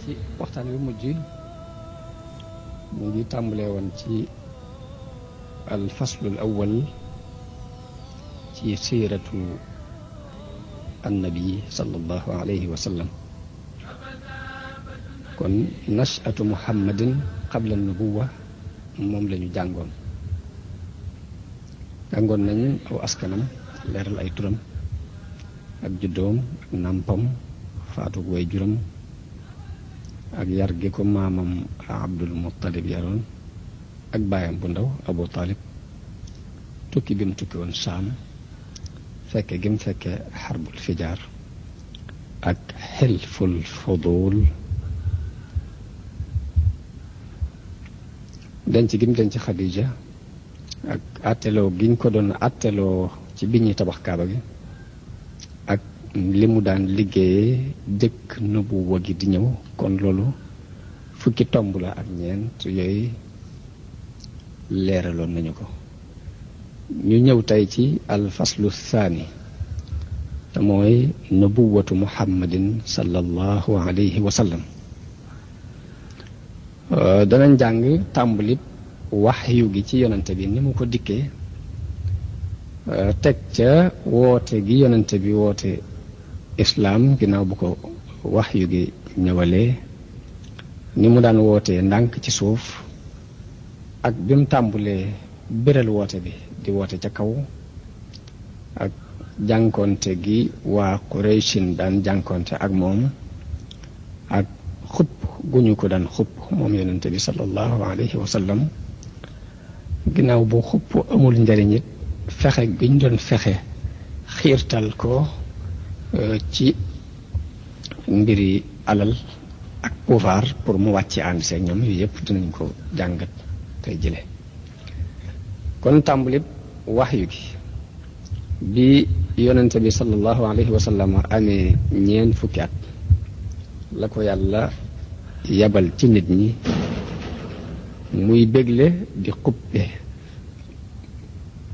ci waxtaan wi mujj ñu ngi tàmbalee woon ci al faslul awwal ci siiratu annabi sallallahu alayhi wa sallam. kon nash'atu muhammadin qabla nubuwa moom la ñu jàngoon nañ aw askanam, leeral ay turam ak juddoom ak nàmpam, faatu way juram ak yar gi ko maamam Abdul Muttalib yaroon ak baayam bu ndaw Abu Talib, tukki bi mu tukki woon Saam, fekke gi mu fekke xarbul fijaar ak xilful fudul, denc gi mu denc Xadija ak atteloo giñ ko doon atteloo ci bi ñuy tabax kaaba gi ak li mu daan liggéeyee jëkk nubuwa gi di ñëw. kon loolu fukki tomb la ak ñeent yooyu leeraloon nañu ko. ñu ñëw tey ci alfaslu thani te mooy nubuwatu muhammadin sallallahu alayhi wa sallam. danañ jàng tàmbalib waxyu gi ci yonante bi ni mu ko dikkee, teg ca woote gi yonante bi woote islaam ginnaaw bu ko waxyu gi ñëwalee, ni mu daan wootee ndànk ci suuf ak bi mu tàmbulee biral woote bi di woote ca kaw, ak jànkonte gi waa Qurayshin daan jànkonte ak moom, ak xupp gu ñu ko daan xupp moom yonente bi sallallahu alayhi wa sallam. ginnaaw bu xupp amul njariñ it fexe gi ñu doon fexe xiirtal ko ci mbiri alal ak pouvoir pour mu wàcc ànd seeg ñoom, yu yëpp dinañ ko jàngat tey jële. kon tàmbalib waxyu gi bi yonente bi sallallahu alayhi wa sallam amee ñeent fukki at la ko yàlla yabal ci nit ñi muy bégle di xuppe,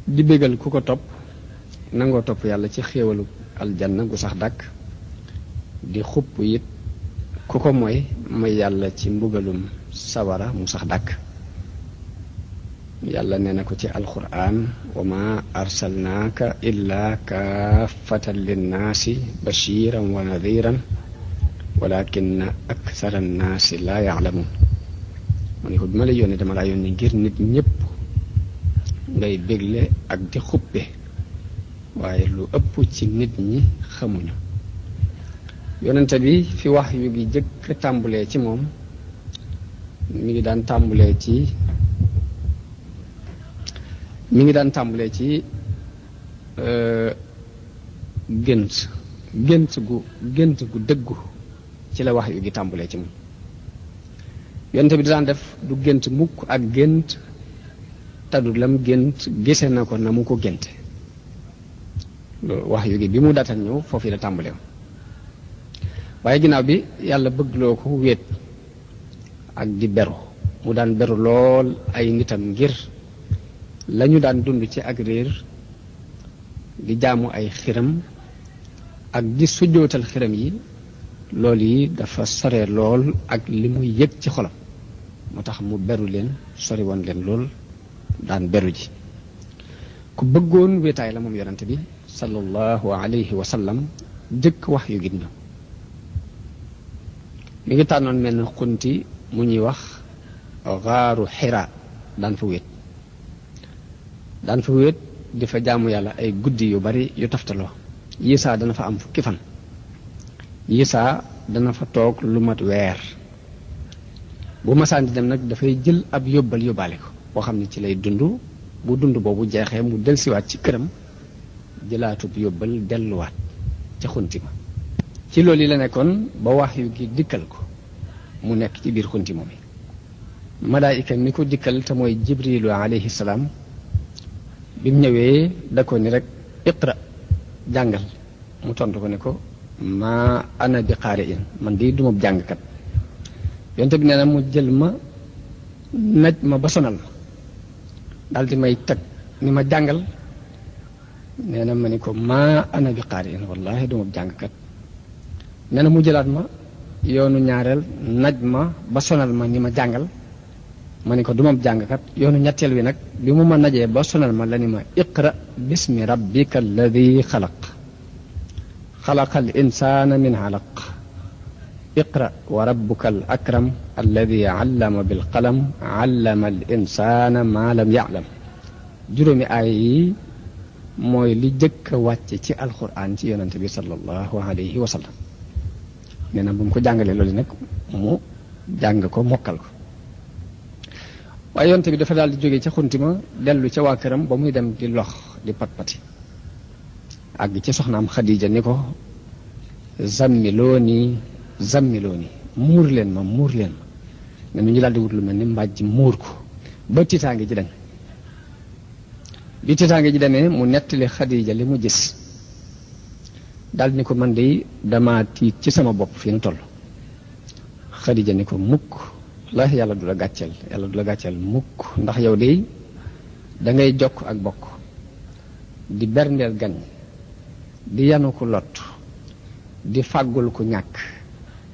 di bégal ku ko topp nangoo topp yàlla ci xéewalu aljanna gu sax dàkk, di xupp it ku ko mooy yàlla ci mbugalum sawara mu sax dàkk. yàlla nee na ko ci alquran: wa ma arsalnaaka illa kaafatan linnaasi bashiran wa nadiran walakinna akthara annaasi laa ya'lamun. mu ne ko bi ma la yónnee dama laa yónnee ngir nit ñëpp ngay bégle ak di xuppe, waaye lu ëpp ci nit ñi xamuñu. yonente bi fi wax yu gi jëkk tàmbulee ci moom mi ngi daan tàmbulee ci gént gu dëggu ci la wax yu gi tàmbulee ci moom. yonente bi daan def du gént mukk ak gént taddu lam gént gise na ko na mu ko génte. loolu wax yu gi bi mu daatal ñëw foofu la tàmbulee. waaye ginnaaw bi yàlla bëggloo ko wéet ak di beru, mu daan beru lool ay nitam ngir lañu daan dund ci ak réer, di jaamu ay xiram ak di sujjootal xiram yi. loolu yi dafa sore lool ak li muy yëg ci xolam, moo tax mu beru leen, sori woon leen lool, daan beru ji. ku bëggoon wéetaay la moom yonante bi sallallahu alayhi wa sallam jëkk wax yu gin ñëw. mi ngi tànnoon mel ne xunti mu ñuy wax xaaru Xira, daan fa wéet di fa jaamu yàlla ay guddi yu bari yu taftaloo. Yisaa dana fa am fukki fan, Yisaa dana fa toog lu mat weer. bu masaan di dem nag dafay jël ab yóbbal yóbbaale ko boo xam ne ci lay dund. bu dund boobu jeexee mu delsiwaat ci këram, jëlaatub yóbbal delluwaat ca xunti ma. ci loolu yi la nekkoon ba wax yu gi dikkal ko mu nekk ci biir xunti moom yi. malaayika mi ko dikkal te mooy jibrilu alayhi salaam, bi mu ñëwee da ko ni rek iqra, jàngal. mu tontu ko ne ko ma ana bi qaari'in, man di duma jàngkat. yonte bi nee na mu jël ma naj ma ba sonal ma, daal di may teg ni ma jàngal. nee na ma ni ko ma ana bi qaari'in, wallahi duma jàngkat. nee na mu jëlaat ma yoonu ñaareel naj ma ba sonal ma ni ma jàngal ma ni ko du ma jàngkat yoonu ñetteel wi nag bi mu ma najee ba sonal ma la ni ma iqra bismi rabbika alladi xalaq xalaqa al insana min alaq iqra wa rabbuka al akram alladi allama bil qalam allama al insana ma lam ya'lam juróomi aay yi mooy li jëkk a wàcce ci alquran ci yonante bi sallallahu alayhi wa sallam nee na bu mu ko jàngalee loolu nag mu jàng ko mokkal ko waaye yonante bi dafa daal di jógee ca xuntima dellu ca waa këram ba muy dem di lox di pat-pati àgg ci soxnaam Xadija ni ko zammilooni zammilooni muur leen ma ne nu ñu daal di wut lu mel ni mbàjj muur ko ba tiitaange ji dañ bi tiitaange ji demee mu nettali Xadija li mu gis daal ni ko man de dama tiit ci sama bopp fi nu toll Xadija ni ko mukk la yàlla du la gàcceel mukk ndax yow de da ngay jokk ak bokk di berndeel gan di yanu ko lot di fàggul ku ñàkk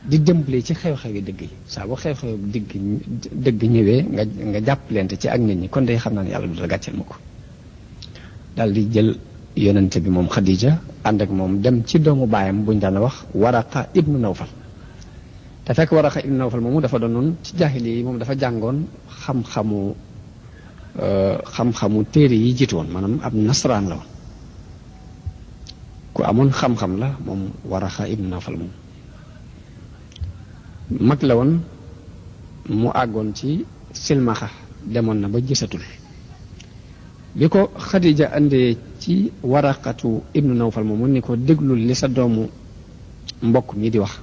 di jëmbale ci xew-xewi dëgg yi saa bu xew-xew dëgg ñëwee nga jàppalante ci ak nit ñi kon day xam naa ne yàlla du la gàcceel mukk daal di jël yonente bi moom Xadija ànd ak moom dem ci doomu baayam buñ daan wax Waraqa ibnu Nawfal te fekk Waraqa ibnu Nawfal moomu dafa doonoon ci jaahili yi moom dafa jàngoon xam-xamu téere yi jiitu woon maanaam ab nasaraan la woon ku amoon xam-xam la moom Waraqa ibnu Nawfal moom mag la woon mu àggoon ci silmaxa demoon na ba gisatul bi ko Xadija andee ci Waraqatu ibnu Nawfal moomu ni ko déglul li sa doomu mbokk mi di wax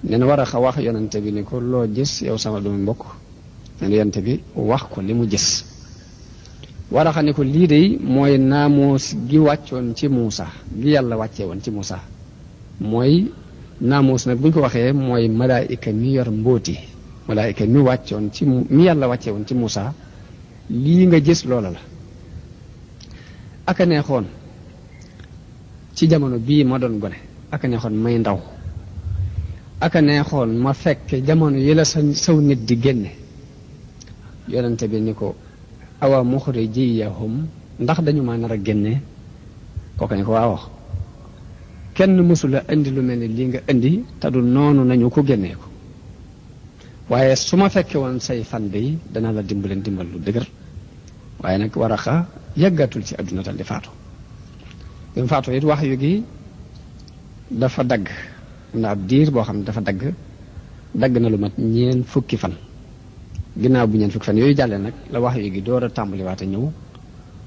nee na Waraqa wax yonante bi ni ko loo gis yow sama doomu mbokk nee na yonante bi wax ko li mu gis Waraqa ni ko lii de mooy naamuus gi wàccoon ci Muusa gi yàlla wàccee woon ci Muusa mooy naamuus nag bu ñu ko waxee mooy malaayika mi yor mbóoti malaayika mi wàccoon ci mi yàlla wàccee woon ci Muusa lii nga gis loola la aka neexoon ci jamono bii ma doon gone aka neexoon may ndaw aka neexoon ma fekke jamono yi la saw nit di génne yonente bi ni ko awa muxrijiyahum ndax dañu ma nar a génne kooku ni ko waaw kenn mësula indi lu mel ni lii nga indi te du noonu nañu ko génnee ko waaye su ma fekke woon say fan bi dana la dimbaleen dimbal lu dëgër waaye nag Waraqa yàggatul ci àdduna dal di faatu bi mu faatu it wax yu gi dafa dagg na ab diir boo xam ne dafa dagg na lu mat ñeen fukki fan ginnaaw bu ñeen fukki fan yooyu jàllee nag la wax yu gi door a tàmbaliwaate ñëw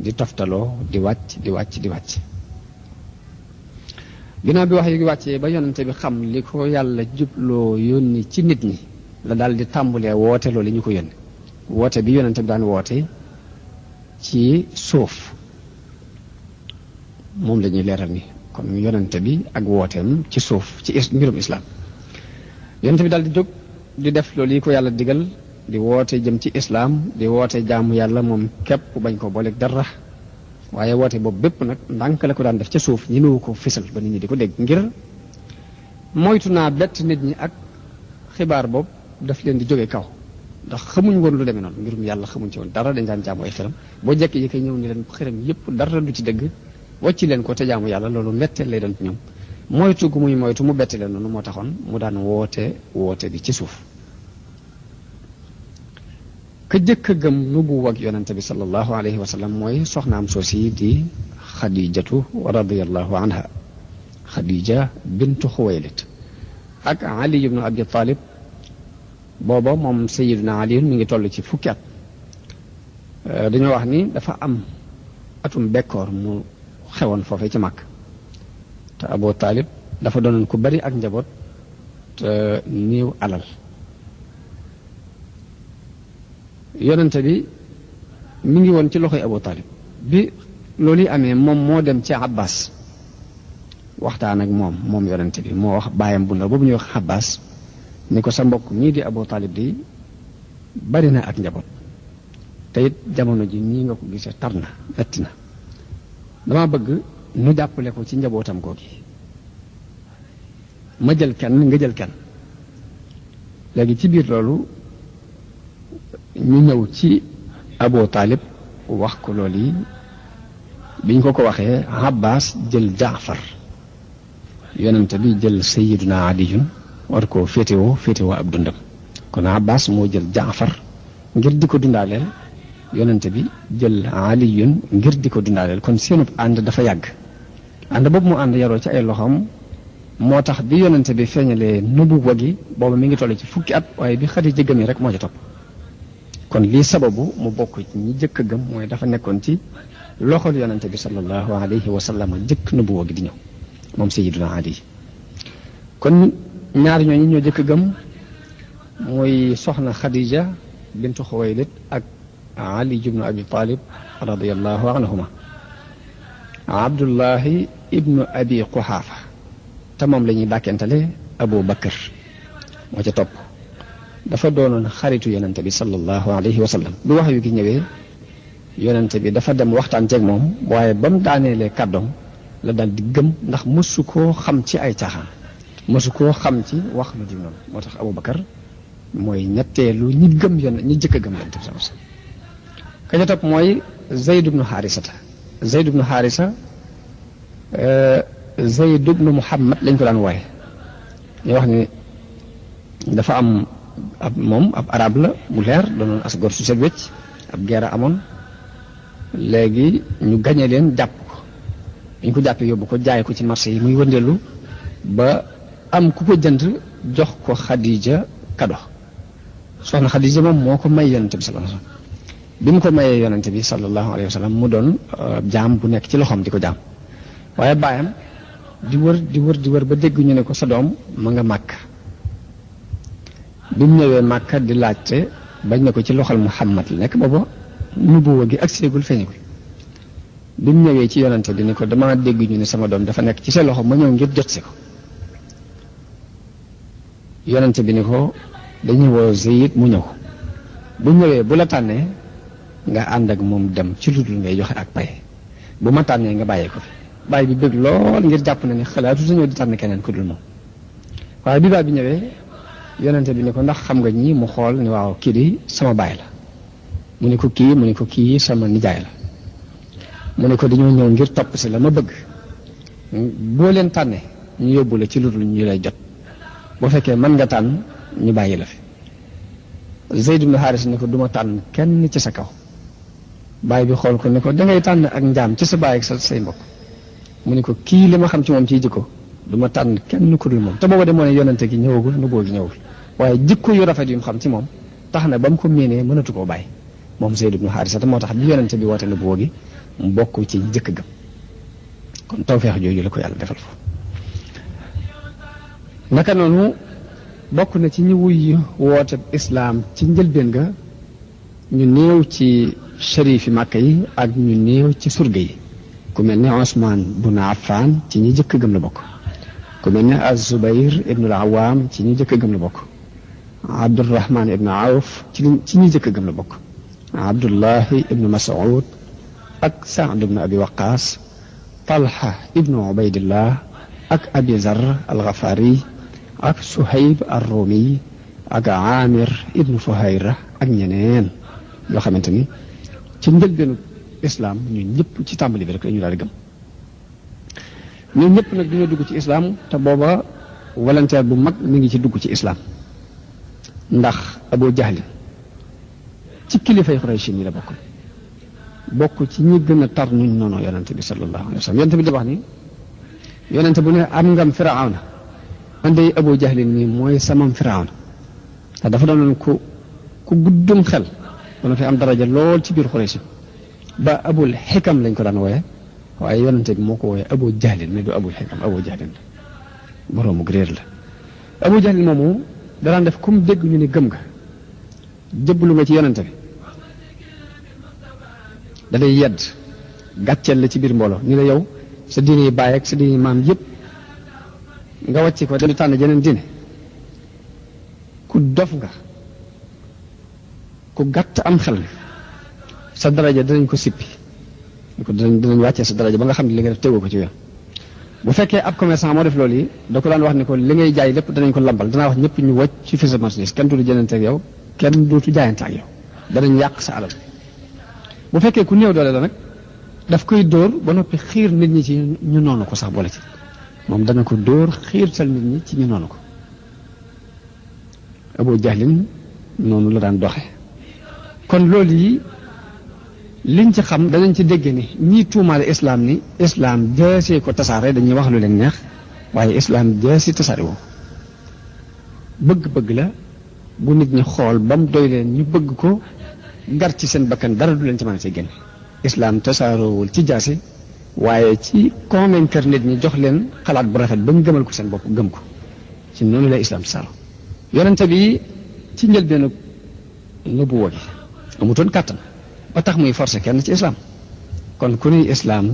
di toftaloo di wàcc ginnaaw bi wax yu gi wàccee ba yonente bi xam li ko yàlla jubloo yónni ci nit ñi la daal di tàmbalee woote loolu li ñu ko yónni woote bi yonente bi daan woote ci suuf moom la ñuy leeral ni kon yonente bi ak wooteem ci suuf ci mbirum islam yonente bi daal di jóg di def loolu yi ko yàlla digal di woote jëm ci islam di woote jaamu yàlla moom képp bañ ko booleeg dara waaye woote boobu bépp nag ndànk la ko daan def ca suuf ñi nuwu ko fisal ba nit ñi di ko dégg ngir moytu naa bett nit ñi ak xibaar boobu daf leen di jóge kaw ndax xamuñ woon lu demee noonu mbirum yàlla xamuñ ci woon dara dañ daan jaamu ay xiram boo jekk yi koy ñëw ni leen xiram yépp dara du ci dëgg wàcci leen ko te jaamu yàlla loolu mbetteel lay doon ci ñoom moytu gu muy moytu mu bette leen noonu moo taxoon mu daan woote bi ci suuf ka jëkk a gëm nubuwa ak yonente bi sallallahu alayhi wa sallam mooy soxnaam soosi di Xadijatu radiyallahu anha Xadija bintu Xuwaylid ak Ali ibnu Abi Talib booba moom Sayyiduna Ali mi ngi toll ci fukki at dañoo wax ni dafa am atum bekkoor mu xewoon foofee ci Makka te Abu Talib dafa doonoon ku bari ak njaboot te néew alal yonente bi mi ngi woon ci loxoy Abu Talib bi loolu yi amee moom moo dem ci Abbas waxtaan ak moom yonente bi moo wax baayam bu ndaw boobu ñuy wax Abbas ni ko sa mbokk ñii di Abu Talib di bari na ak njaboot te it jamono ji nii nga ko gisee tar na metti na dama bëgg nu jàppale ko ci njabootam googi ma jël kenn nga jël kenn. léegi ci biir loolu ñu ñëw ci Abu Talib wax ko loolu yi biñ ko waxee Abbas jël Jaafar yonente bi jël Sayyiduna Aliyun war koo féetewoo ab dundam kon Abbas moo jël Jaafar ngir di ko dundaaleel yonente bi jël Aliyun ngir di ko dundaaleel kon seenub ànd dafa yàgg ànd boobu mu ànd yaroo ci ay loxoom moo tax bi yonente bi feeñalee nubuwa gi boobu mi ngi toll ci fukki at waaye bi Xadiija gëmee rek moo ci topp kon lii sababu mu bokk ci ñi jëkk a gëm mooy dafa nekkoon ci loxol yonente bi sallallahu alayhi wa sallam jëkk nubuwa gi di ñëw moom Sayyiduna Ali kon ñaar ñooñu ñoo jëkk a gëm muy soxna Xadiija bintu Xuwaylid ak Ali ibnu Abi Talib radiyallahu anhuma Abdullahi ibnu Abi Quhaafa te moom la ñuy dàkkentale Abu Bakar moo ca topp dafa doonoon xaritu yonente bi sallallahu alayhi wa sallam bi wax yu gi ñëwee yonente bi dafa dem waxtaan ceeg moom waaye ba mu daaneelee kàddoom la daal di gëm ndax mësu koo xam ci ay caaxaan mësu koo xam ci wax lu di noonu moo tax Abu Bakar mooy ñetteelu ñi gëm ñi jëkk a gëm yonente bi sallallahu alayhi wa sallam ka ca topp mooy Zayd ibnu Xaarisata Zayd ibnu Xaarisa Zayd ibnu Muhammad lañ ko daan wooye ñu wax ni dafa am moom ab arab la bu leer doonoon as gor su set wecc ab guerre amoon léegi ñu gañe leen jàpp ko ñu ko jàppee yóbbu ko jaay ko ci marché yi muy wëndeelu ba am ku ko jënd jox ko Xadiija kado soxna Xadiija moom moo ko may yonente bi sallallahu alayhi wasallam bi mu ko mayee yonente bi sallallahu alayhi wasallam mu doon jaam bu nekk ci loxoom di ko jaam waaye baayam di wër ba dégg ñu ne ko sa doom ma nga Màkka bi mu ñëwee Màkka di laajte bañ ne ko ci loxol Muhammad la nekk booba nubuwa gi ak séegul feeñagul bi mu ñëwee ci yonente bi ni ko dama dégg ñu ne sama doom dafa nekk ci sa loxo ma ñëw ngir jot si ko yonente bi ni ko dañuy woo Zayd mu ñëw bu ñëwee bu la tànnee nga ànd ak moom dem ci lu dul ngay joxe ak pay bu ma tànnee nga bàyyee ko fi bàyyi bi bëgg lool ngir jàpp na ni xalaatu dañoo di tànn keneen ku dul moom waaye bi baay bi ñëwee yonente bi ni ko ndax xam nga ñii mu xool ni waaw kii di sama baay la mu ni ko kii sama nijaay la mu ne ko dañoo ñëw ngir topp si la ma bëgg boo leen tànnee ñu yóbbu la ci lu dul ñu lay jot boo fekkee mën nga tànn ñu bàyyi la fi Zayd ibn Haris ni ko duma tànn kenn ci sa kaw baay bi xool ko ni ko dangay tànn ak njaam ci sa baay ak sa say mbokk mu ni ko kii li ma xam ci moom ciy jikko duma tànn kenn ku dul moom te booba de moo ne yonente gi ñëwagul nu boo gi ñëwagul waaye jikko yu rafet yu mu xam ci moom tax na ba mu ko méenee mënatu koo bàyyi moom Zayd ibn Haris te moo tax bi yonente bi woote nu boo gi mu bokk ci jëkk gëm kon tawfeex jooju la ko yàlla defal foofu naka noonu bokk na ci ñi wuy woote islaam ci njëlbeen ga ñu néew ci shérif yi Màkka yi ak ñu néew ci surga yi ku mel ne Usmaan bun Affaan ci ñi jëkk gëm la bokk ku mel ne Az-Zubayr ibnu al-Awaam ci ñi jëkk gëm la bokk Abdurrahman ibnu Awf ci ñi jëkk gëm la bokk Abdullahi ibnu Mas'ud ak Saad ibnu Abi Waqaas Talha ibnu Ubaydillah ak Abi Zar al-Ghafari ak Suhayb ar-Rumi ak Amir ibnu Fuhayra ak ñeneen yoo xamante ni ci njëlbeenu islam ñun ñëpp ci tàmbali bi rek dañu daal di gëm ñun ñëpp nag dañoo dugg ci islam te booba volontaire bu mag mi ngi ci dugg ci islam ndax Abu Jahl ci kilifay Quraysh yi la bokk ci ñi gën a tar nuñ noonu yonente bi sallallahu alayhi wa sallam yonente bi di wax ni yonente bu ne am ngam Firawna man de Abu Jahl nii mooy samam Firawna te dafa doonoon ku guddum xel dana fi am daraja lool ci biir Quraysh ba Abul Xikam lañ ko daan wooye waaye yonente bi moo ko wooye Abu Jahl mais du Abul Xikam Abu Jahl la boroomu réer la Abu Jahl moomu danaan def comme dégg ñu ni gëm nga jëbbalu nga ci yonente bi da lay yedd gàcceel la ci biir mbooloo ni la yow sa diine yi baay ak sa diine yi maam yëpp nga wàcc ko dañu tànn jeneen diine ku dof nga ku gàtt am xel sa daraja danañ ko sippi ko danañ wàccee sa daraja ba nga xam ne li nga def tegoo ko ci yoon bu fekkee ab commerçant moo def loolu yi da ko daan wax ni ko li ngay jaay lépp danañ ko lambal danaa wax ñëpp ñu wàcc ci fi sa marchandise kenn du jëndante ak yow kenn dootu jaayante ak yow danañ yàq sa alal bu fekkee ku néew doole la nag daf koy dóor ba noppi xiir nit ñi ci ñu noonu ko sax boole ci moom dana ko dóor xiirtal nit ñi ci ñu noonu ko Abu Jahlin noonu la daan doxe kon loolu yi liñ ci xam danañ ci dégg ni ñii tuumaale islam ni islam jaasee ko tasaare dañuy wax lu leen neex waaye islam jaasi tasaare woo bëgg-bëgg la bu nit ñi xool ba mu doy leen ñu bëgg ko gar ci seen bakkan dara du leen ci mën a see génn islam tasaaroowul ci jaasi waaye ci convaincre nit ñi jox leen xalaat bu rafet ba ñu gëmal ko seen bopp gëm ko ci noonu la islam tasaaroo yonente bi ci njëlbeenu nubuwa gi amutoon kàttan ba tax muy forcé kenn ci islam kon ku nuy islam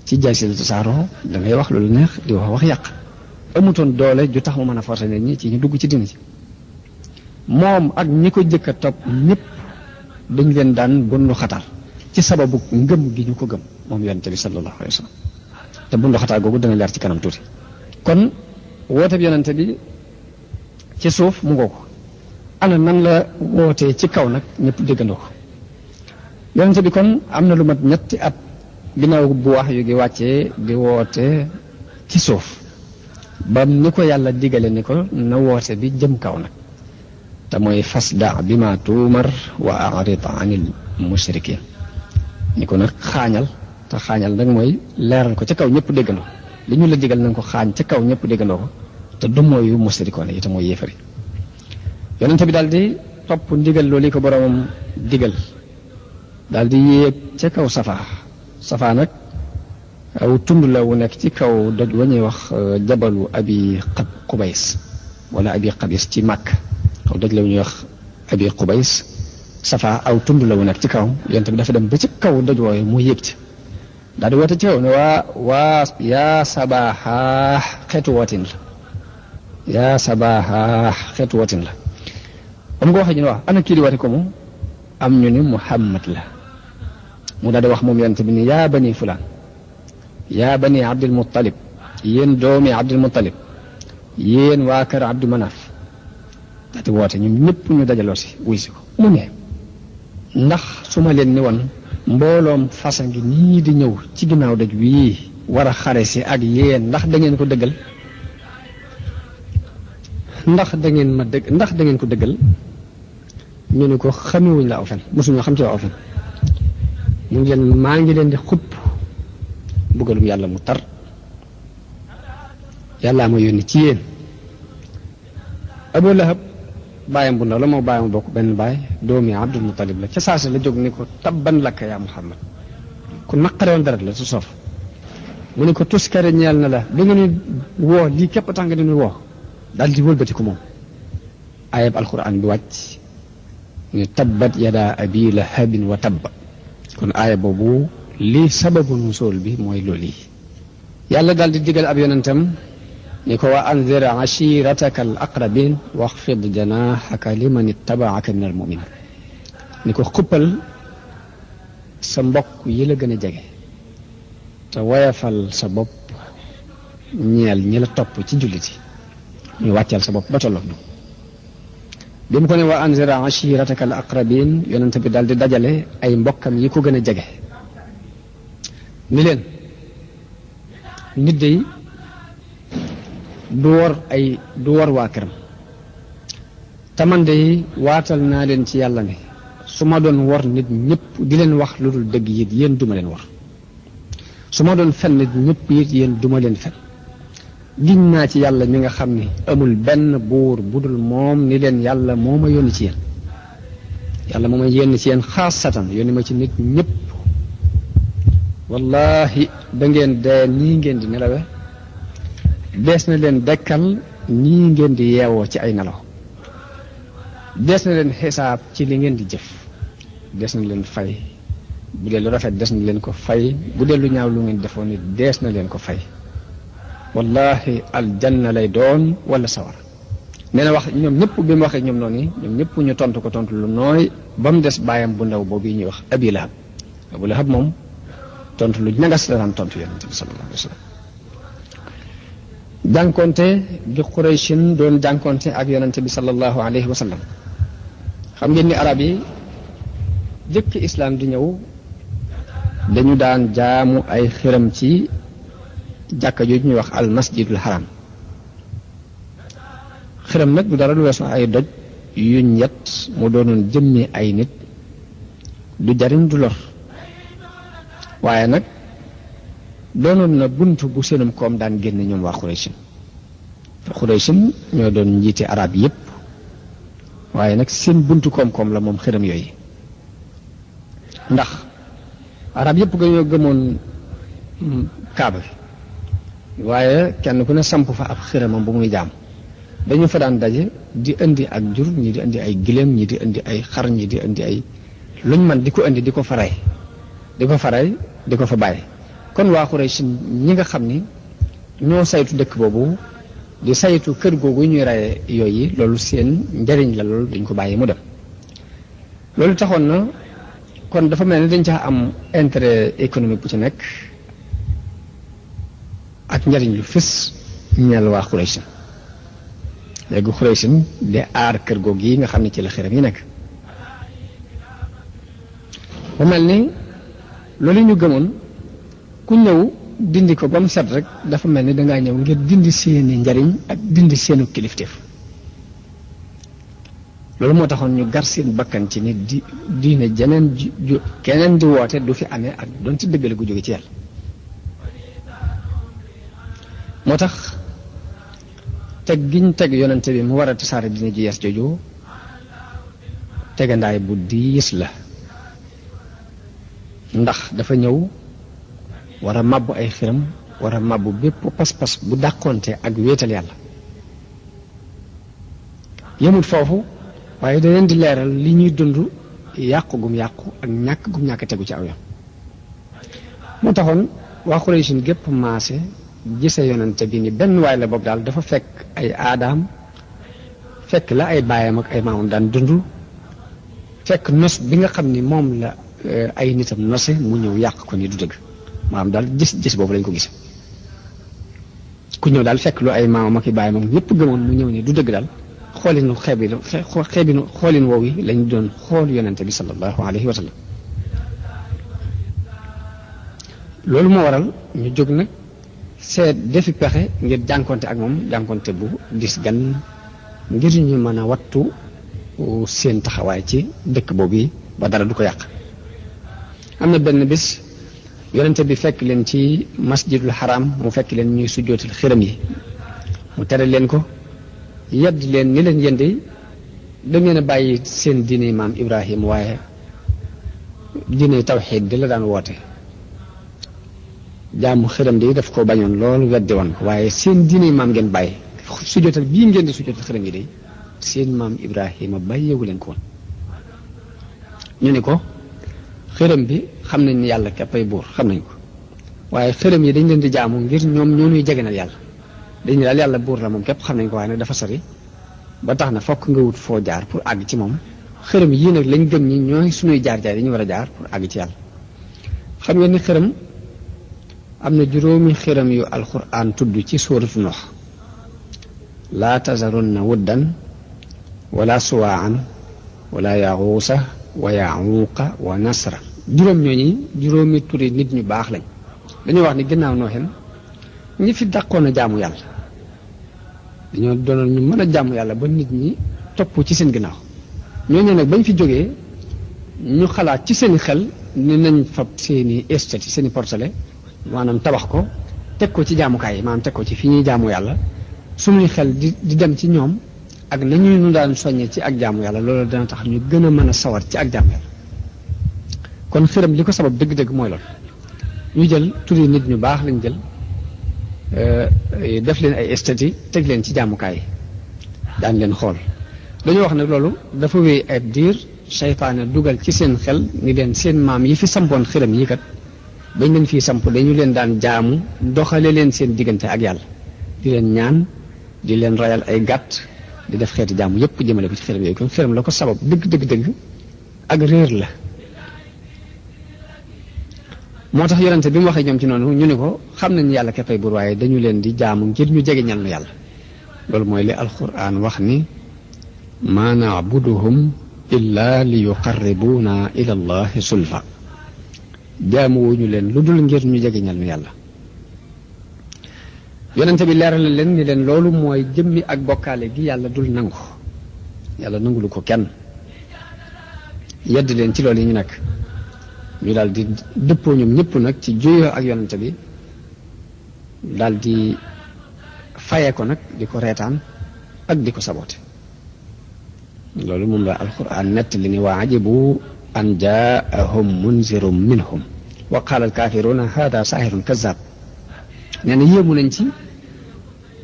ci jaasi la tasaaroo da ngay wax lu la neex di wax yàq amutoon doole ju tax mu mën a forcé nit ñi ci ñu dugg ci dina ci moom ak ñi ko jëkk a topp ñëpp dañ leen daan bundu xatar ci sababu ngëm gi ñu ko gëm moom yonente bi sallallahu alayhi wa sallam te bundu xatar googu dana leer ci kanam tuuti kon woote bi yonente bi ci suuf mu ngoo ko ana nan la wootee ci kaw nag ñëpp déggandoo ko yonente bi kon am na lu mat ñetti at ginnaaw bu wax yu gi wàccee di woote ci suuf ba ni ko yàlla digale ni ko na woote bi jëm kaw nag te mooy fasda bi ma tuumar wa a'rid anil mushrikin ni ko nag xaañal te xaañal nag mooy leeral ko ca kaw ñëpp déggandoo li ñu la digal nañ ko xaañ ca kaw ñëpp déggandoo ko te du mooyu musrikoon yi te mooy yéefari yonente bi daal di topp ndigal loolu ko boromam digal daal di yéeg ca kaw safa nag aw tund la wu nekk ci kaw doj wa ñuy wax jabalu abi qubays wala abi qabis ci màkk aw doj la wu ñuy wax abi qubays safa aw tund la wu nekk ci kaw yonente bi dafa dem ba ci kaw doj wooyu mu yéeg ci daal di woote ci kaw ne waa yaa sabaha xeetu wootin la yaa sabaha xeetu wootin la am nga waxee ñu ne wax ana kii di woote ko mu am ñu ni Muhammad la mu daal di wax moom yonente bi ni yaa bani fulaan yaa bani Abdul Muttalib yéen doomi Abdul Muttalib yéen waa kër Abdu Manaf daal di woote ñun ñëpp ñu dajaloo si wuy si ko mu ne ndax su ma leen ni woon mbooloom fasa ngi nii di ñëw ci ginnaaw daj wii war a xare si ak yéen ndax da ngeen ko dëggal ndax da ngeen ko dëggal ñu ne ko xamewuñ la aw fen mosuñoo xam ci aw fen mu ngi leen maa ngi leen di xupp buggalum yàlla mu tar yàllaa ma yónni ci yéen Abu Lahab baayam bu ndaw la moo baayam bokk benn baay doomi Abdul Muttalib la ca saasa la jóg ni ko tabban lakka yaa Muhammad ku naqarewoon dara la su soof mu ne ko tuskare ñeel na la da nga ni woo lii képp tax nga ni woo daal di wëlbati ko moom ayab alquran bi wàcc ni tabbat yada abi lahabin wa tabba kon aaya boobu lii sababu nusul bi mooy loolu yi yàlla daal di digal ab yonentam ni ko wa anzir ashirataka al aqrabin waxfid janahaka liman ittabaaka min al muminin ni ko xuppal sa mbokk yi la gën a jege te woyafal sa bopp ñeel ñi la topp ci julliti ñu wàccal sa bopp ba tolloog ñu bi mu ko ne wa anzir ashirataka al aqrabin yonent bi daal di dajale ay mbokkam yi ko gën a jege ni leen nit day du wor waa këram te man de waatal naa leen ci yàlla ne su ma doon wor nit ñëpp di leen wax lu dul dëgg it yéen duma leen wor su ma doon fen nit ñëpp it yéen duma leen fen giñ naa ci yàlla mi nga xam ne amul benn buur bu dul moom ni leen yàlla moo ma yónni ci yéen yàlla moo ma yónni ci yéen xaasatan yónni ma ci nit ñëpp wallahi da ngeen dee nii ngeen di nelawe dees na leen dekkal nii ngeen di yeewoo ci ay nelaw dees na leen xisaab ci li ngeen di jëf dees na leen fay bu dee lu rafet dees na leen ko fay bu dee lu ñaaw lu ngeen defoon ni dees na leen ko fay wallahi aljanna lay doon wala sawar nee na wax ñoom ñëpp bi mu waxee ñoom noonu ñoom ñëpp ñu tontu ko tontu lu nooy ba mu des baayam bu ndaw boobu ñuy wax Abi Lahab Abu Lahab moom tontu lu ñagas la daan tontu yonent bi sallallahu alayhi wa sallam jànkonte gi Qurayshin doon jànkonte ak yonante bi sallallahu alayhi wa sallam. xam ngeen ni arab yi jëkk islam di ñëw dañu daan jaamu ay xiram ci jàkka jooju ñuy wax al masjidul haram. xiram nag du dara lu weesu ay doj yuñ yet mu doonoon jëmmi ay nit, du jariñ du lor, waaye nag doonoon na bunt bu seenum koom daan génn ñoom waa Qurayshin. Qurayshin ñoo doon njiite arab yépp, waaye nag seen buntu koom-koom la moom xiram yooyu, ndax arab yépp dañoo gëmoon kaaba bi, waaye kenn ku ne samp fa ab xiramam bu muy jaam. dañu fa daan daje di indi ak jur, ñi di indi ay giléem, ñi di indi ay xar, ñi di indi ay luñ man di ko indi di ko faray di ko fa bàyyi. kon waa Quraysh ñi nga xam ni ñoo saytu dëkk boobu di saytu kër googu ñuy raye yooyu, loolu seen njariñ la, loolu dañ ko bàyyi mu dem. loolu taxoon na kon dafa mel ni dañ caa am intérêt économique bu ci nekk ak njariñ lu fës ñeel waa Quraysh. léegi Quraysh di aar kër googu yi nga xam ne ci la xiram yi nekk. mu mel ni loolu ñu gëmoon ku ñëw dindi ko ba mu set rek dafa mel ni dangaa ñëw ngir dindi seeni njariñ ak dindi seenu kilifteef. loolu moo taxoon ñu gar seen bakkan ci ni diine jeneen keneen di woote du fi amee ak doon ci dëggale gu jóge ci yàlla. moo tax teg giñ teg yonente bi mu war a tasaare dina ji yees jooju tegandaay bu diis la, ndax dafa ñëw war a màbbu ay xiram, war a màbbu bépp pas-pas bu dàqonte ak wéetal yàlla. yemut foofu, waaye da leen di leeral li ñuy dund yàqu gum yàqu ak ñàkk gum ñàkk tegu ci aw yoon. moo taxoon waa Quraysh gépp maase gise yonente bi ni benn waay la boog daal dafa fekk ay aadaam, fekk la ay baayam ak ay maamam daan dund, fekk nos bi nga xam ni moom la ay nitam nose mu ñëw yàq ko ni du dëgg. maanaam daal gis boobu lañ ko gise. ku ñëw daal fekk lu ay maamam ak i baayam ñëpp gëmoon mu ñëw ni du dëgg daal xoolin woow yi lañ doon xool yonente bi sallallahu alayhi wa sallam. loolu moo waral ñu jóg nag seet defi pexe ngir jànkonte ak moom, jànkonte bu dis gan, ngir ñu mën a wattu seen taxawaay ci dëkk boobu yi ba dara du ko yàq. am na benn bis yonente bi fekk leen ci masjidul haram, mu fekk leen ñuy sujjootal xiram yi, mu tere leen ko, yedd leen ni leen yende da ngeen a bàyyi seen diine maam Ibrahim, waaye diine tawxiid di la daan woote. jaamu xiram di daf ko bañoon loolu weddi woon ko, waaye seen diine maam ngeen bàyyi, sujjootal bii ngeen di sujjootal xiram yi de seen maam Ibrahima bàyyeewu leen ko woon. ñu ni ko xiram bi xam nañ ni yàlla képp ay buur, xam nañ ko, waaye xiram yi dañ leen di jaamu ngir ñoom ñoo ñuy jegenal yàlla. dañ daal yàlla buur la moom képp xam nañ ko, waaye nag dafa sori ba tax na fokk nga wut foo jaar pour àgg ci moom. xiram yii nag lañ gëm ñi ñooy suñuy jaar-jaar yi ñu war a jaar pour àgg ci yàlla. xam ngeen ni xiram am na juróomi xiram yu alquran tudd ci suuratu Nuux. laa tazarunna wuddan wala suwaan wala yaxuusa wa yaxuuqa wa nasra. juróom ñooñi juróomi turi nit ñu baax lañ. dañoo wax ni ginnaaw nooxen ñi fi dàqoon a jaamu yàlla dañoo doonoon ñu mën a jaamu yàlla ba nit ñi topp ci seen ginnaaw. ñooñu nag bañ fi jógee ñu xalaat ci seen xel ni nañ fab seeni estati seeni portale maanaam tabax ko teg ko ci jaamukaay yi, maanaam teg ko ci fi ñuy jaamu yàlla. suñuy xel di dem ci ñoom ak nañuy nu daan soññee ci ak jaamu yàlla, loolu dana tax ñu gën a mën a sawar ci ak jaamu yàlla. kon xiram li ko sabab dëgg-dëgg mooy loolu. ñu jël turi nit ñu baax lañ jël def leen ay estati teg leen ci jaamukaay yi daan leen xool. dañoo wax nag loolu dafa wéy ay diir, seytaane dugal ci seen xel ni leen seen maam yi fi sampoon xiram yi kat bañ leen fii samp dañu leen daan jaamu, doxale leen seen diggante ak yàlla, di leen ñaan, di leen rayal ay gàtt, di def xeeti jaamu yépp jëmale ko ci xiram yooyu. kon xiram la ko sabab dëgg ak réer la. moo tax yonente bi mu waxee ñoom ci noonu ñu ne ko xam nañ yàlla keppay buur waaye dañu leen di jaamu ngir ñu jege ñal nu yàlla loolu mooy li alquran wax ni ma na'buduhum illa li yuqarribuna ila allahi sulfa jaamu wuñu leen lu dul ngir ñu jege ñal nu yàlla yonente bi leeral leen ni leen loolu mooy jëmmi ak bokkaale gi yàlla dul nangu yàlla nangulu ko kenn yedd leen ci loolu yi ñu nekk ñu daal di dëppoo ñoom ñëpp nag ci juyoo ak yonente bi daal di faye ko nag di ko reetaan ak di ko saboote loolu moom la alquran nett li ni wa ajibu an jaahum munzirum minhum wa qaala alkafiruna hada sahirun kazab nee na yéemu nañ ci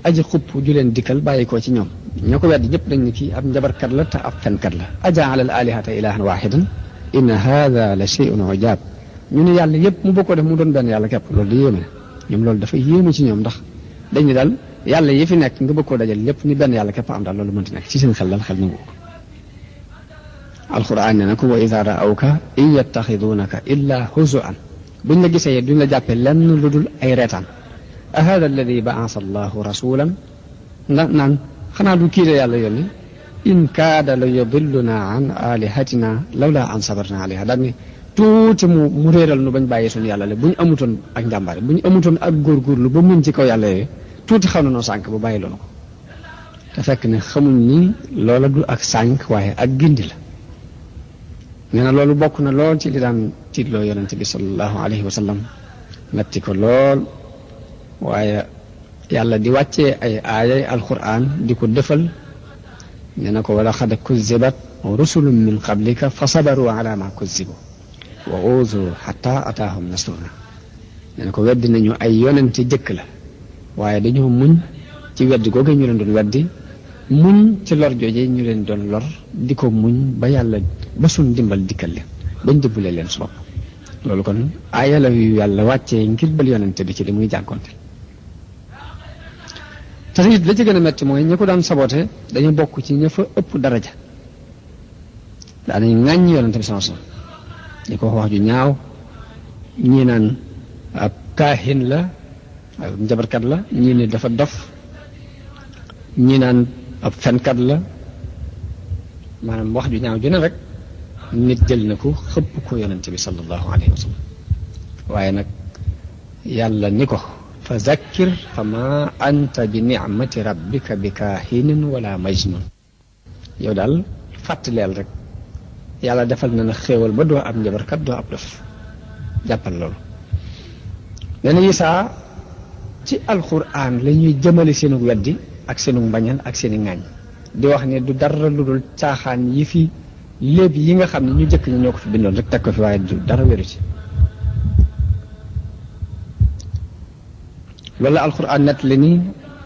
aji xupp ju leen dikkal bàyyi ko ci ñoom ñoo ko weddi ñëpp dañ ne kii ab njabarkat la te ab fenkat la ajaala al alihata ilahan wahidan inna hada la shay'un ujab ñu ne yàlla yëpp mu bokk ko def mu doon benn yàlla képp loolu di yéeme ñoom loolu dafa yéeme ci ñoom ndax dañ ne daal yàlla yi fi nekk nga bëgg koo dajal lépp ni benn yàlla képp am daal loolu mënti nekk ci seen xel daal xel nangu ko alquran ne na ko wa ida raawka in yattaxidunaka illa huzuan buñ la gisee duñ la jàppee lenn lu dul ay reetaan a hada alladi baasa allahu rasulan naan xanaa du kii de yàlla yónni in kaada la yudilluna an alihatina lawla an sabarna alayha daal ni tuuti mu réeral nu bañ bàyyi suñu yàlla le bu ñu amutoon ak njàmbaare bu ñu amutoon ak góorgóorlu ba muñ ci kaw yàlla yooyu tuuti xaw na noo sànk ba bàyyi loonu ko te fekk ne xamuñ ni loola du ak sànk waaye ak gindi la nee na loolu bokk na lool ci li daan tiitloo yonente bi sallallahu alayhi wa sallam metti ko lool waaye yàlla di wàccee ay aayay alquran di ko defal nee na ko wala xad kuzibat rusulun min qablika fa sabaru ala ma kuzibu wa uzu xata ataahum nasruna nee na ko weddi nañu ay yonente jëkk la waaye dañoo muñ ci weddi googu ñu leen doon weddi muñ ci lor jooje ñu leen doon lor di ko muñ ba yàlla ba suñ dimbal dikkal leen bañ dëbbulee leen su bopp loolu kon aaya la yu yàlla wàccee ngir bal yonente bi ci li muy jànkonte te it la ci gën a metti mooy ñi ko daan saboté dañu bokk ci ña fa ëpp daraja daanañ ŋàññ yonente bi sama di ko wax ju ñaaw ñii naan ab kaahin la ab njabarkat la ñii ne dafa dof ñii naan ab fenkat la maanaam wax ju ñaaw ju ne rek nit jël na ko xëpp ko yonente bi sallallahu alayhi wa sallam waaye nag yàlla ni ko fa zakkir fa ma anta bi nicmati rabbika bi kaahinin wala majnun yow daal fàttaleel rek yàlla defal na na xéewal ba doo ab njabarkat doo ab dof jàppal loolu nee na Isaa ci alquran la ñuy jëmale seenu weddi ak seenu mbañal ak seeni ŋaañ di wax ne du dara lu dul caaxaan yi fi léeb yi nga xam ne ñu jëkk ñi ñoo ko fi bindoon rek teg ko fi waaye du dara wéru ci loolu la alquran net li ni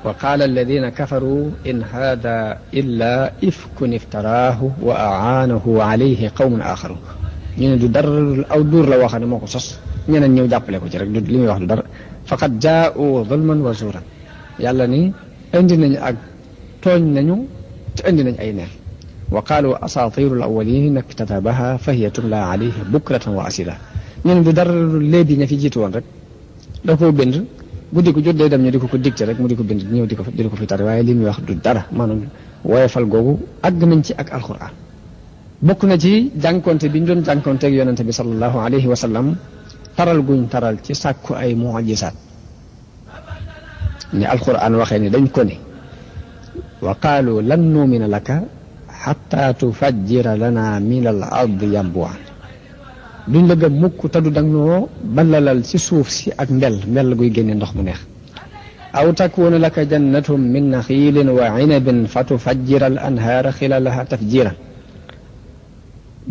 wa qaala alladina kafaru in hada illa ifkun iftaraahu wa aanahu alayhi qawmun axarun ñu ne du dara aw duur la wax ne moo ko sos ñeneen ñëw jàppale ko ci rek du li muy wax du dara faqad jaa'u zulman wa zuuran yàlla ni indi nañu ak tooñ nañu te indi nañ ay neen wa qaalu asaatiru al awwalin iktatabaha fa hiya tumla alayhi bukratan wa asila ñu ne du dara léegi ña fi jiitu woon rek da koo bind guddi ko jot day dem ñu di ko dicté rek mu di ko bind ñëw di ko fi tari waaye li muy wax du dara maanaam woyefal googu àgg nañ ci ak alquran bokk na ci jànkonte bi ñu doon jànkonteeg yonente bi sallallahu alayhi wa sallam taral guñ taral ci sàkku ay mujisaat ni alquran waxee ni dañ ko ne wa qaalu lan nuumina laka xatta tufajjira lana min al ardi yambu'an duñ la gëm mukk te du dang noo ballalal ci suuf si ak mbell guy génne ndox mu neex aw takuna laka jannatum min naxiilin wa inabin fa tufajjira al anhaara xilalaha tafjiran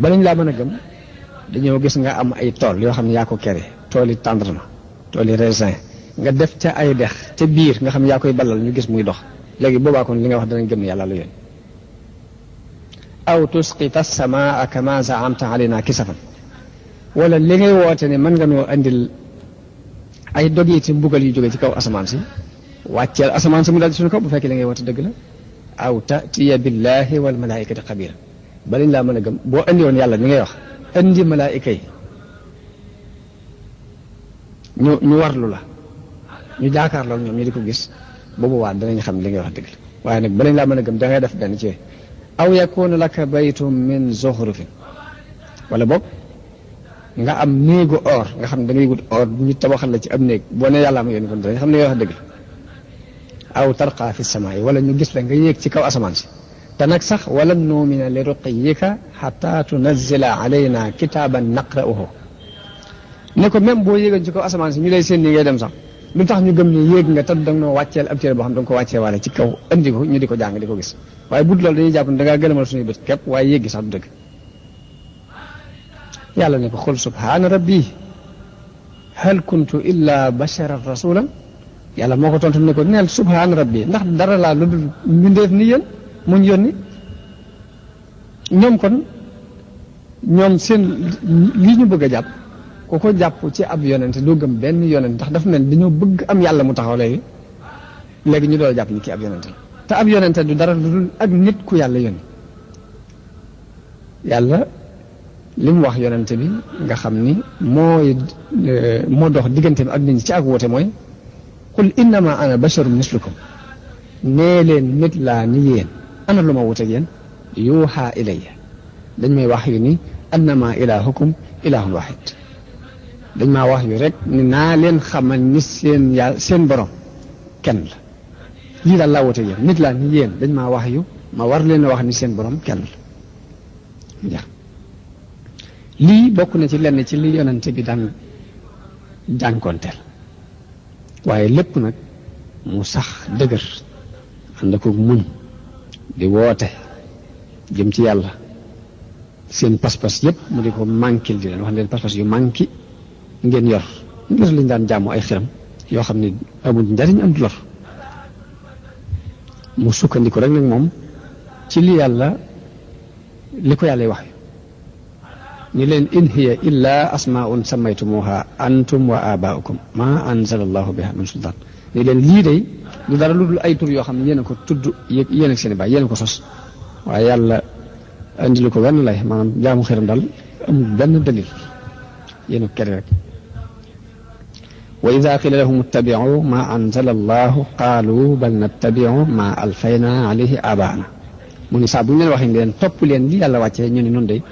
balañ laa mën a gëm dañoo gis nga am ay tool yoo xam ne yaa ko kere tooli tendrement tooli raisin nga def ca ay dex ca biir nga xam ne yaa koy ballal ñu gis muy dox léegi boobaa kon li nga wax danañ gëm ne yàlla la yoon aw tusqita samaa kama zaamta alayna kisafan wala li ngay woote ne mën nga noo andil ay dogiti mbugal yu jóge ci kaw asamaan si wàcceel asamaan si mu daal ci suñu kaw bu fekkee li ngay woote dëgg la aw tatiya billahi wal malaikati xabira ba lañ laa mën a gëm boo andi woon yàlla mi ngay wax andi malaayika yi ñu warlu la ñu jaakaarloo ñoom ñu di ko gis boobu waa danañ xam li ngay wax dëgg la waaye nag balañ laa mën a gëm da ngay def benn ci aw yakunu laka baytum min zuxrufin wala boog nga am néegu or nga xam ne da ngay wut or ñu tabaxal la ci am néeg boo ne yàlla am yéen kon danañ xam li ngay wax dëgg la aw tarqa fi samaay wala ñu gis la nga yéeg ci kaw asamaan si te nag sax wala nuumina li ruqiyika xata tunazila alayna kitaaban naqra'uhu ne ko même boo yéegoon ci kaw asamaan si ñu lay seen ni ngay dem sax lu tax ñu gëm ne yéeg nga te danga noo wàcceel ab téere boo xam da nga ko wàccee waale ci kaw andi ko ñu di ko jàng di ko gis waaye bu dul loolu dañuy jàpp ne da ngaa gëlëmal suñuy bët képp waaye yéeg gi sax du dëgg yàlla ne ko xul subhaana rabbi hal kuntu illa basharan rasulan yàlla moo ko tontu ne ko neel subhaana rabbi ndax dara laa lu dul mbindeef ni yéen muñ yónni ñoom kon ñoom seen lii ñu bëgg a jàpp ku ko jàpp ci ab yonente doo gëm benn yonente ndax dafa mel dañoo bëgg am yàlla mu taxaw léegi ñu doon jàpp ni kii ab yonente la te ab yonente du dara lu dul ak nit ku yàlla yónni yàlla li mu wax yonente bi nga xam ni moo dox diggante bi ak nit ñi ci ak woote mooy qul innama ana basharun mislukum nee leen nit laa ni yéen ana lu ma wuteeg yéen yuuxa ilayya dañ may wax yu ni annama ilahukum ilahun wahid dañ maa wax yu rek ni naa leen xamal ni seen borom kenn la lii daal laa wuteeg yéen nit laa ni yéen dañ maa wax yu ma war leen a wax ni seen borom kenn la lii bokk na ci lenn ci li yonente bi daan jànkoonteel waaye lépp nag mu sax dëgër ànd ko muñ di woote jëm ci yàlla seen pas-pas yépp mu di ko manquil di leen wax leen pas-pas yu manqué ngeen yor ngir liñ daan jàmm ay xiram yoo xam ne amul njariñ am du lor mu sukkandiku rek nag moom ci li ko yàlla wax ni leen in hiya illa asmaun sammaytumuha antum wa abaukum ma anzala allahu biha min sultan ni leen lii day du dara lu dul ay tur yoo xam ne yéen a ko tudd yéen ak seen i baay yéen a ko sos waaye yàlla andilu ko benn lay maanaam jaamu xiram daal amul benn dalil yéen a ko kere rek wa ida qila lahum ittabi'u ma anzala allahu qaalu bal nattabi'u ma alfayna alayhi abaana mu ni saa bu ñu leen waxee leen topp leen li yàlla wàccee ñu ne noonu day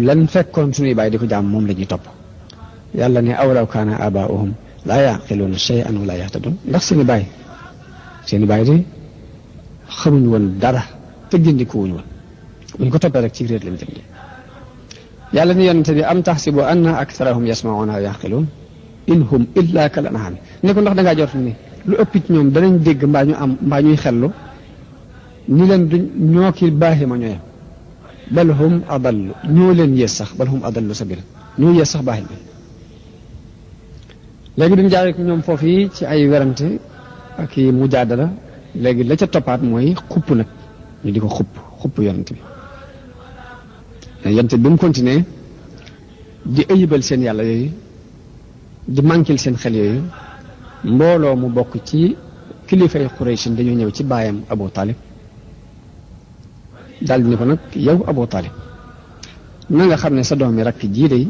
lan fekkoon suñuy baay di ko jaam moom la ñuy topp yàlla ne awlaw kaana abaa'uhum laa yaqiluuna shay'an wa laa yahtadun ndax seeni baay de xamuñ woon dara te gindikuwuñ woon buñ ko toppee rek ci réer lañ jëm yàlla ni yonente bi am taxsibu anna aktharahum yasma'uuna aw yaqiluun in hum illa kal an'aam ne ko ndax dangaa jot ni lu ëpp ci ñoom danañ dégg mbaa ñuy xellu ni leen duñ ñoo ki baaxi ma ñooyam bal hum adallu ñoo leen yées sax bal hum adallu sabila ñoo yées sax baaxi bi léegi duñ jaaree ko ñoom foofu yi ci ay werante ak i mujaadala léegi la ca toppaat mooy xupp nag ñu di ko xupp yonent bi yonent bi mu continué di ayibal seen yàlla yooyu di manquil seen xel yooyu mbooloo mu bokk ci kilifay Quraysh dañoo ñëw ci baayam Abu Talib daal di ne ko nag yow Abu Talib na nga xam ne sa doom yi rakk jii de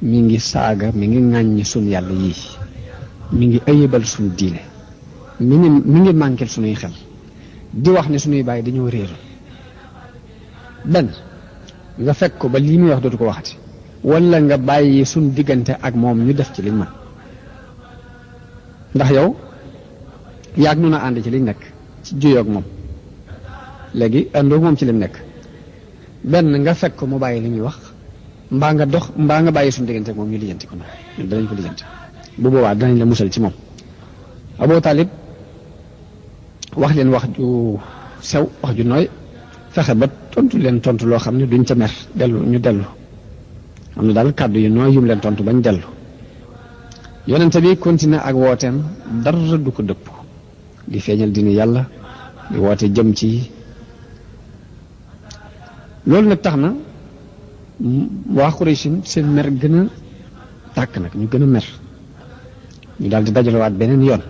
mi ngi saaga mi ngi ŋàññi sun yàlla yii mi ngi ayibal suñ diine mi ngi manquil suñuy xel di wax ne suñuy bàyyi dañoo réer benn nga fekk ko ba lii muy wax dootu ko waxati wala nga bàyyi suñ diggante ak moom ñu def ci liñ man ndax yow yaag nun a ànd ci liñ nekk ci juyoog moom léegi àndoog moom ci lim nekk benn nga fekk ko mu bàyyi li muy wax mbaa nga bàyyi suñu diggante ak moom ñu lijjanti ko noonu ñun danañ ko lijjanti bu boobaa danañ la musal ci moom Abu Talib wax leen wax ju sew wax ju nooy fexe ba tontu leen tontu loo xam ne duñ ca mer ñu dellu am na daal kàddu yu nooy yum leen tontu bañ dellu yonente bi continué ak wooteem dara du ko dëpp di feeñal dini yàlla di woote jëm ci loolu nag tax na waa Quraysh seen mer gën a tàkk nag ñu gën a mer ñu daal di dajalewaat beneen yoon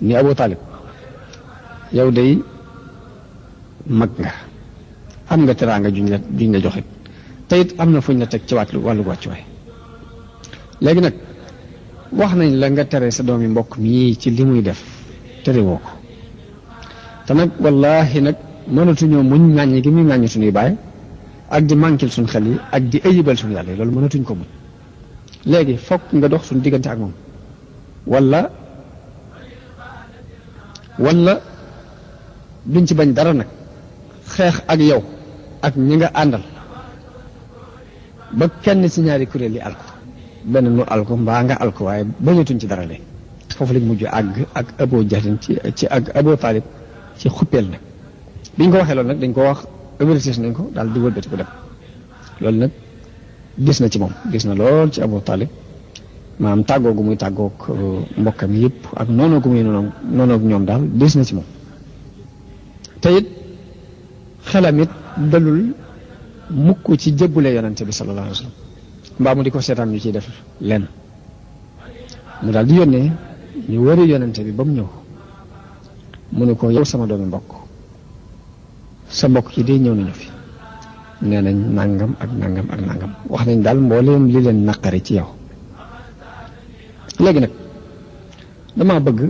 ni Abu Talib yow day mag nga am nga teraanga juñ la joxe te it am na fuñ la teg ci wàllu wàccuwaay léegi nag wax nañ la nga tere sa doomi mbokk mii ci li muy def tere woo ko te nag wallaahi nag mënatuñoo muñ ŋàññi gi muy ŋàññi suñuy baay ak di manquil suñ xel yi ak di ayibal suñu yàlla yi loolu mënatuñ ko muñ léegi fokk nga dox suñu diggante ak moom wala duñ ci bañ dara nag xeex ak yow ak ñi nga àndal ba kenn ci ñaari kuréel yi alko benn nu alko mbaa nga alko waaye bañatuñ ci dara léegi foofu lañ mujj àgg ak Abu Jahlin ci ak Abu Talib ci xuppeel nag biñ ko waxee loolu nag dañ ko wax avertis nañ ko daal di wëlbati ko dem loolu nag gis na ci moom gis na lool ci Abu Talib maanaam tàggoo gu muy tàggoog mbokkam yëpp ak noonu gu muy noonoog ñoom daal gis na ci moom te it xelam it dalul mukk ci jébbule yonante bi sallallahu alayhi wa sallam mbaa mu di ko seetaan ñu ciy def lenn mu daal di yónnee ñu wari yonante bi ba mu ñëw mu ne ko yow sama doomi mbokk sa mbokk yi day ñëw nañu fi nee nañ nangam ak nangam ak nangam wax nañ daal mbooleem li leen naqari ci yow léegi nag dama bëgg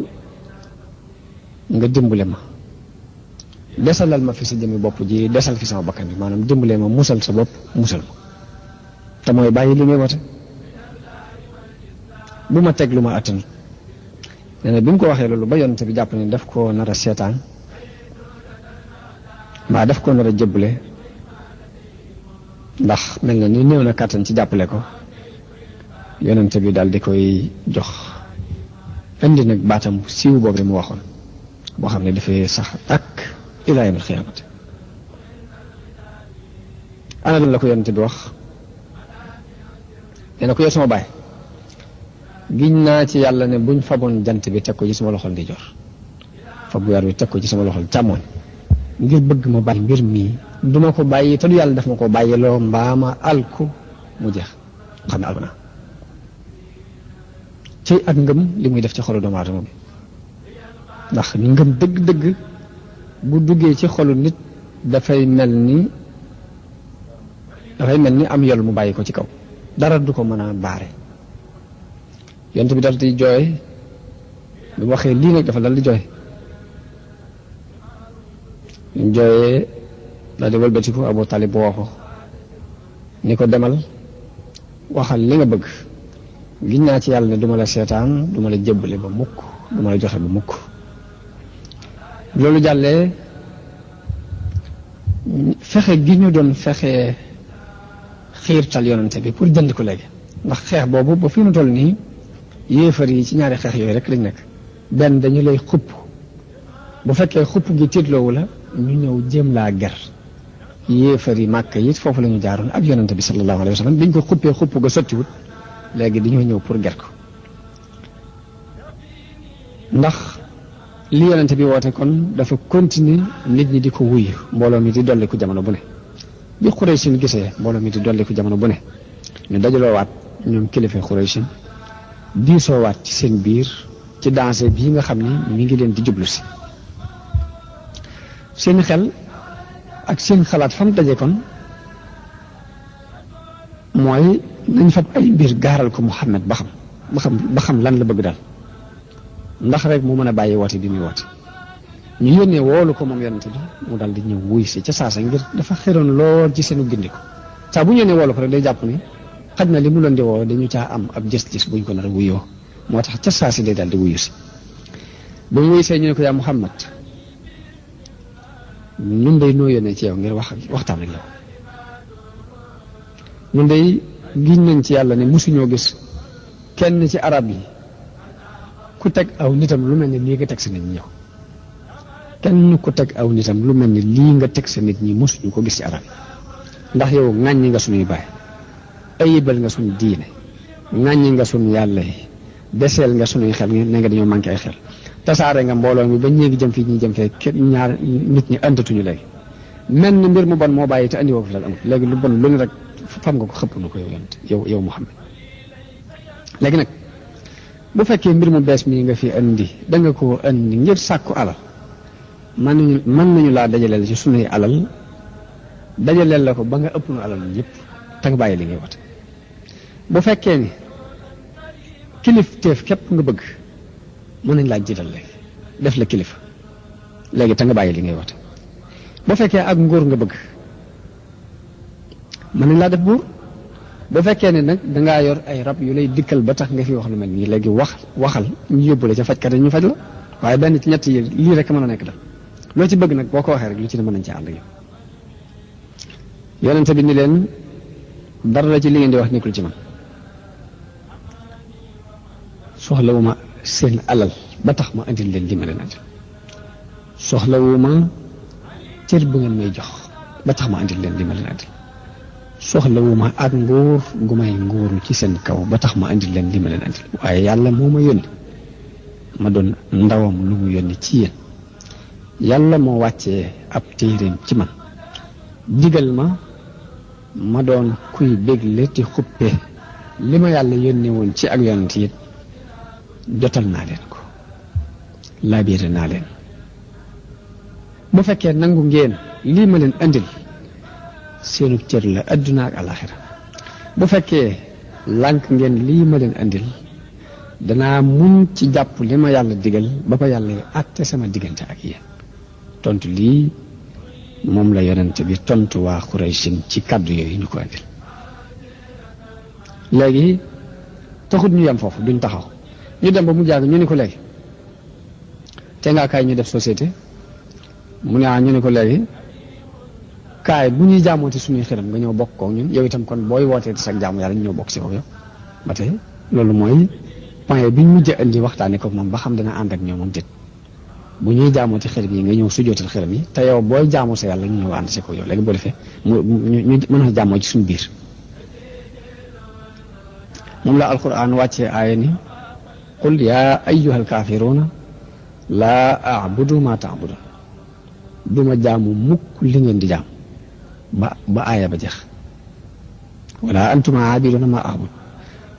nga dimbale ma desalal ma fi sa jëmmi bopp ji desal fi sama bakkan bi maanaam dimbale ma musal sa bopp musal ma te mooy bàyyi li ngay wate bu ma teg lu ma attanut nee na bi mu ko waxee loolu ba yonent bi jàpp ne daf ko nar a seetaan mbaa daf ko nar a jëbbale ndax mel na ni néew na kàttan ci jàppale ko yonent bi daal di koy jox indi nag baatam siiw boobu mu waxoon boo xam ne dafay sax ak ilaa yawmil xiyaamati ana lan la ko yonent bi wax nee na ko yow sama baay giñ naa ci yàlla ne buñ faboon jant bi teg ko ci sama loxol di jor fab weer bi teg ko ci sama loxol càmmoñ ngir bëgg ma bàyyi mbir mii duma ko bàyyi te du yàlla daf ma ko bàyyiloo mbaama alku mu jeex xam ne alku naa ci ak ngëm li muy def ci xolu doomu aadama bi ndax ngëm dëgg-dëgg bu duggee ci xolu nit dafay mel ni am yol mu bàyyi ko ci kaw dara du ko mën a baare yonent bi dal di jooy bi mu waxee lii nag dafa dal di jooy ñu jooyee daal di wëlbatiku Abu Talib woo ko ni ko demal waxal li nga bëgg giñ naa ci yàlla ne duma la seetaan duma la jébbale ba mukk duma la joxe ba mukk loolu jàllee fexe gi ñu doon fexe xiirtal yonante bi pour jënd ko léegi ndax xeex boobu ba fi mu toll nii yéefar yi ci ñaari xeex yooyu rek lañ nekk benn dañu lay xupp bu fekkee xupp gi tiitloowu la ñu ñëw jéem laa ger yéefar yi màkk yi foofu la ñu jaaroon ak yonante bi sallallahu alayhi wa sallam biñ ko xuppee xupp ga sottiwut léegi dañoo ñëw pour ger ko ndax li yonente bi woote kon dafa continuer nit ñi di ko wuyu mbooloo mi di dolliku jamono bu ne bi Xuraysin gisee mbooloo mi di dolliku jamono bu ne ñu dajaloo waat ñoom kilifa Xuraysin diisoo waat ci seen biir ci danse bii nga xam ni mi ngi leen di jublu si seen xel ak seen xalaat fa mu daje kon mooy nañ fab ay mbir gaaral ko Muhammad ba xam lan la bëgg daal ndax rek mu mën a bàyyi woote bi muy woote ñu yónnee woolu ko moom yonente bi mu daal di ñëw wuy si ca saasa ngir dafa xeroon lool ci seenu gindi ko saa bu ñu yónnee woolu ko rek day jàpp ni xaj na li mu leen di woo dañu caa am ab gis-gis buñ ko nar a wuyoo moo tax ca saasi day daal di wuyu si ba mu wuy see ñu ne ko yaa Muhammad ñun day noo yónnee ci yow ngir waxtaan ak yow ñun day giñ nañ ci yàlla ne musuñoo gis kenn ci arab yi ku teg aw nitam lu mel ni lii nga teg sa nit ñi yow kenn ku teg aw nitam lu mel ni lii nga teg sa nit ñi musuñu ko gis ci arab yi ndax yow ŋàññi nga suñuy baay ayibal nga suñu diine ŋàññi nga suñu yàlla yi deseel nga suñuy xel ne nga dañoo manqué ay xel tasaare nga mbooloo mi ba ñeegi jëm fii ñi jëm fee kenn ñaar nit ñi àndatuñu léegi mel ni mbir mu bon moo bàyyi te andi woo fi la amul léegi lu bon lu ne rek fam nga ko xëpp na ko yow yonent yow Muhammad léegi nag bu fekkee mbir mu bees mii nga fi andi da nga koo andi ngir sàkku alal mën nañu laa dajaleel ci sunuy alal dajaleel la ko ba nga ëpp nu alal ñëpp te nga bàyyi li ngay wate bu fekkee ni kilifteef képp nga bëgg mën nañ laa jiital léegi def la kilifa léegi te nga bàyyi li ngay woote. bu fekkee ak nguur nga bëgg mën nañ laa def buur. bu fekkee ne nag dangaa yor ay rab yu lay dikkal ba tax nga fi wax lu mel nii léegi waxal ñu yóbbu la ca fajkat yi ñu faj la waaye benn ci ñett yi lii rek mën a nekk da loo ci bëgg nag boo ko waxee rek lu ci ne mën nañ ci ànd ak yow. yonente bi ni leen dara la ci li ngeen di wax nekkul ci man soxlawuma seen alal ba tax ma andil leen li ma leen andil soxlawuma cër bu ngeen may jox ba tax ma andil leen li ma leen andil soxlawuma ak nguur gu may nguuru ci seen kaw ba tax ma andil leen li ma leen andil waaye yàlla moo ma yónni ma doon ndawam lu mu yónni ci yéen yàlla moo wàccee ab téeréem ci man digal ma doon kuy bégle ti xuppe li ma yàlla yónni woon ci ak yonent it jotal naa leen ko laabiire naa leen bu fekkee nangu ngeen lii ma leen andil seenu cër la adduna ak alaxira bu fekkee lànk ngeen lii ma leen andil danaa muñ ci jàpp li ma yàlla digal ba ko yàlla àtte sama diggante ak yéen tontu lii moom la yonent bi tontu waa Quraysin ci kàddu yooyu ñu ko andil léegi taxut ñu yem foofu duñ taxaw ñu dem ba mu jàgg ñu ni ko léegi te ngaa kaay ñu def société mu ne ñu ni ko léegi kaay bu ñuy jaamooti suñuy xiram nga ñëw bokk koog ñun yow itam kon booy wootee di sax jaamu yàlla ñu ñëw bokk si ko yow ba tey loolu mooy point bi ñu mujj indi waxtaane ko moom ba xam dana ànd ak ñoom moom déet bu ñuy jaamooti xiram yi nga ñëw sujootal xiram yi te yow booy jaamoo sa yàlla ñu ñëw ànd si ko yow léegi boo defee ñu mën a jaamoo ci suñu biir moom la alquran wàccee aaya ni qul yaa ayyuhal kaafiruuna laa a'budu ma ta'budun duma jaamu mukk li ngeen di jaam ba aaya ba jeex wala antuma aabiduna ma a'bud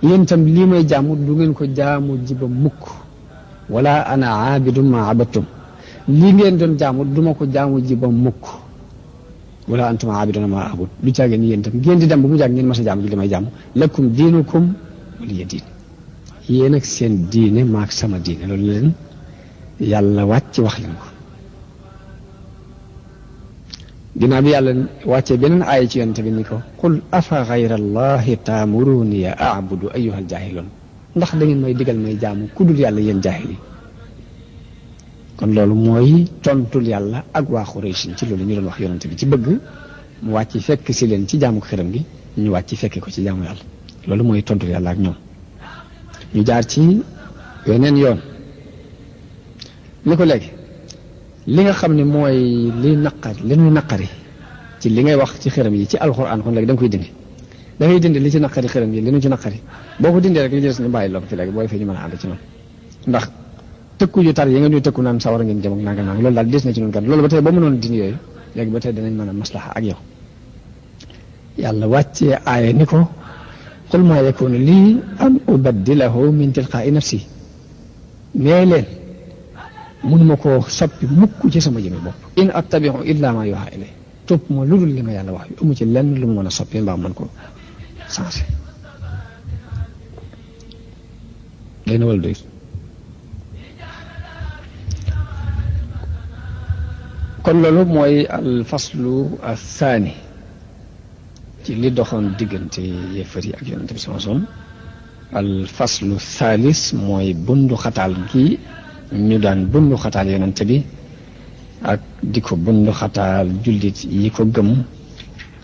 yéen itam lii may jaamu du ngeen ko jaamu ji ba mukk wala ana aabidun ma abattum lii ngeen doon jaamu duma ko jaamu ji ba mukk wala antuma aabiduna ma a'bud du caagee ni yéen itam ngeen di dem ba mu jàgg ngeen mas a jaamu ji li may jaamu lakum diinukum waliya diin yéen ak seen diine maak sama diine loolu leen yàlla wàcc wax leen ko ginnaaw bi yàlla wàccee beneen aaya ci yonent bi ni ko qul afa gayra allahi taamuruni a'budu ayyuhal jaahiloon ndax da ngeen may digal may jaamu ku dul yàlla yéen jaahil yi kon loolu mooy tontul yàlla ak waa Quraysin ci loolu ñu doon wax yonent bi ci bëgg mu wàcc fekk si leen ci jaamu ko xiram gi ñu wàcc fekke ko ci jaamu yàlla loolu mooy tontul yàlla ak ñoom ñu jaar ci weneen yoon ni ko léegi li nga xam ne mooy li ñuy naqari ci li ngay wax ci xiram yi ci alxuraan kon léegi da nga koy dindi da ngay dindi li ci naqari xiram yi li ñu ci naqari boo ko dindee rek li des ñu bàyyi loo ko fi léegi booy fee ñu mën a ànd ci noonu ndax tëkku yu tar yi nga ñuy tëkku naan sawar ngeen jëm ak nanga nang loolu daal des na ci noonu kat loolu ba tey ba mënoon dindi yooyu léegi ba tey danañ mën a maslaxa ak yow yàlla wàccee aaya ni ko qul maa yakunu lii an ubaddilahu min tilqaa'i nafsi nee leen mënuma koo soppi mukk ci sama jëme bopp in attabi'u illa ma yuha ilay topp ma lu dul li ma yàlla wax yu amu ci lenn lu mu mën a soppi mbaa mën ko changé day na wala doy kon loolu mooy al faslu athani ci li doxoon diggante yéefar yi ak yonente bi sama som al faslu thalis mooy bundu xataal gi ñu daan bundu xataal yonente bi ak di ko bundu xataal jullit yi ko gëm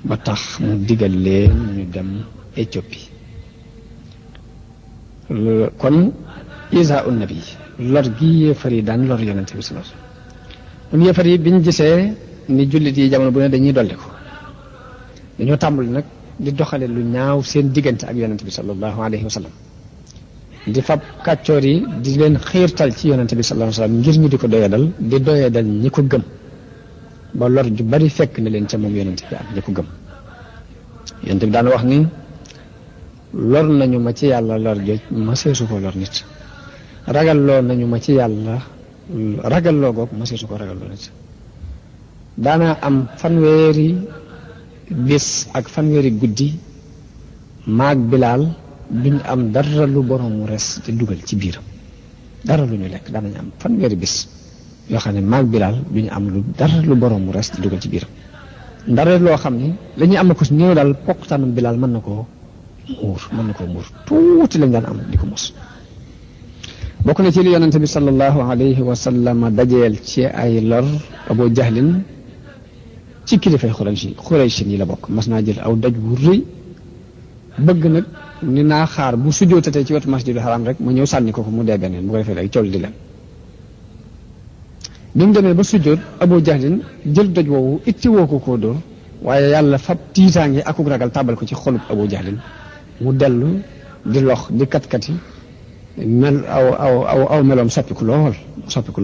ba tax mu digal leen ñu dem Éthiopie kon isa un nabi lor gi yéefar yi daan lor yonente bi sama som ñun yéefar yi biñ gisee ni jullit yi jamono bu ne dañuy dolli ko dañoo tàmbali nag di doxale lu ñaaw seen diggante ak yonente bi sallallahu alayhi wa sallam di fab kàccoor yi di leen xiirtal ci yonente bi sallallahu alayhi wa sallam ngir ñu di ko doyadal ñi ko gëm ba lor ju bari fekk na leen ca moom yonente bi ak ñi ko gëm yonente bi daan wax ni lor nañu ma ci yàlla lor joj ma seesu ko lor nit ragalloo nañu ma ci yàlla ragalloo goog ma seesu ko ragalloo nit daanaa am fanweeri bis ak fanweeri guddi maag Bilaal duñ am dara lu borom mu res te dugal ci biiram dara lu ñu lekk danañ am fanweeri bis yoo xam ne maag Bilaal duñu am lu dara lu borom mu res te dugal ci biiram dara loo xam ne la ñuy am na ko si néew daal pokk-taanum Bilaal mën na koo muur tuuti lañ daan am di ko mos. bokk na ci li yonente bi sallallahu alayhi wa sallam dajeel ci ay lor Abu Jahlin ci kilifay Xuraysh yi la bokk mas naa jël aw daj wu rëy bëgg nag ni naa xaar bu sujjóotatee ci wetu masjidul haram rek ma ñëw sànni ko mu dee beneen bu ko defee ay coow di leen bi mu demee ba sujjóot Abu Jahlin jël doj woowu itti woo ko koo dóor waaye yàlla fab tiitaange akuk ragal tàbbal ko ci xolub Abu Jahlin mu dellu di lox di kat-kati mel aw meloom soppiku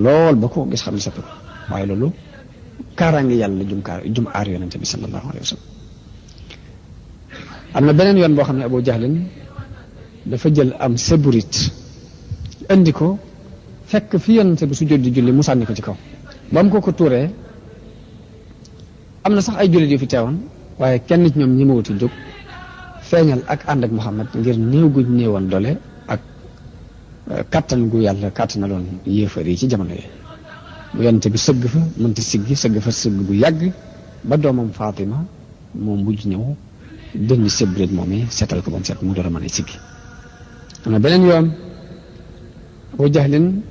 lool ba ko gis xam ne soppiku waaye loolu kaaraange yàlla jum aar yonente bi sallallahu alayhi wa sallam. am na beneen yoon boo xam ne Abu Jahlin dafa jël am seburit indi ko fekk fi yonente bi su jot di julli mu sànni ko ci kaw ba mu ko tuuree am na sax ay jullit yu fi teewoon waaye kenn ci ñoom ñi ma wuti jóg feeñal ak ànd ak Muhammad ngir néew gu néewoon doole ak kattan gu yàlla kàttanaloon yéefar yi ci jamono yi bu yonente bi sëgg fa mënti sëgg fa sëgg gu yàgg ba doomam Fatima moom mujj ñëw dënn sébrit moom yi seetal ko ba mu set mu door a mën a siggi. am na beneen yoon Abu Jahlin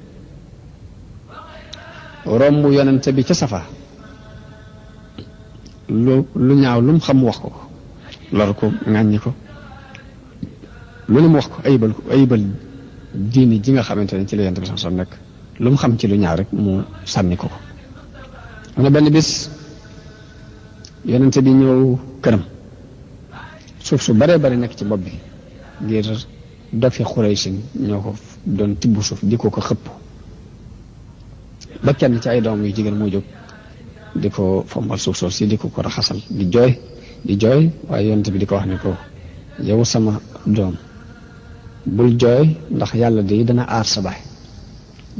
romb yonente bi ca Safa lu ñaaw lu mu xam wax ko lor ko ŋàññi ko lu mu wax ko ayibal diini ji nga xamante ne ci la yonente bi sax nekk lu mu xam ci lu ñaaw rek mu sànni ko am na benn bis yonente bi ñëw këram suuf su bare bare nekk ci bopp bi ngir dofi Xuraysin ñoo ko doon tibb suuf di ko xëpp ba kenn ci ay doom yu jigéen moo jóg di ko fombal suuf soof si di ko raxasal di jooy waaye yonent bi di ko wax ni ko yow sama doom bul jooy ndax yàlla de dana aar sa baay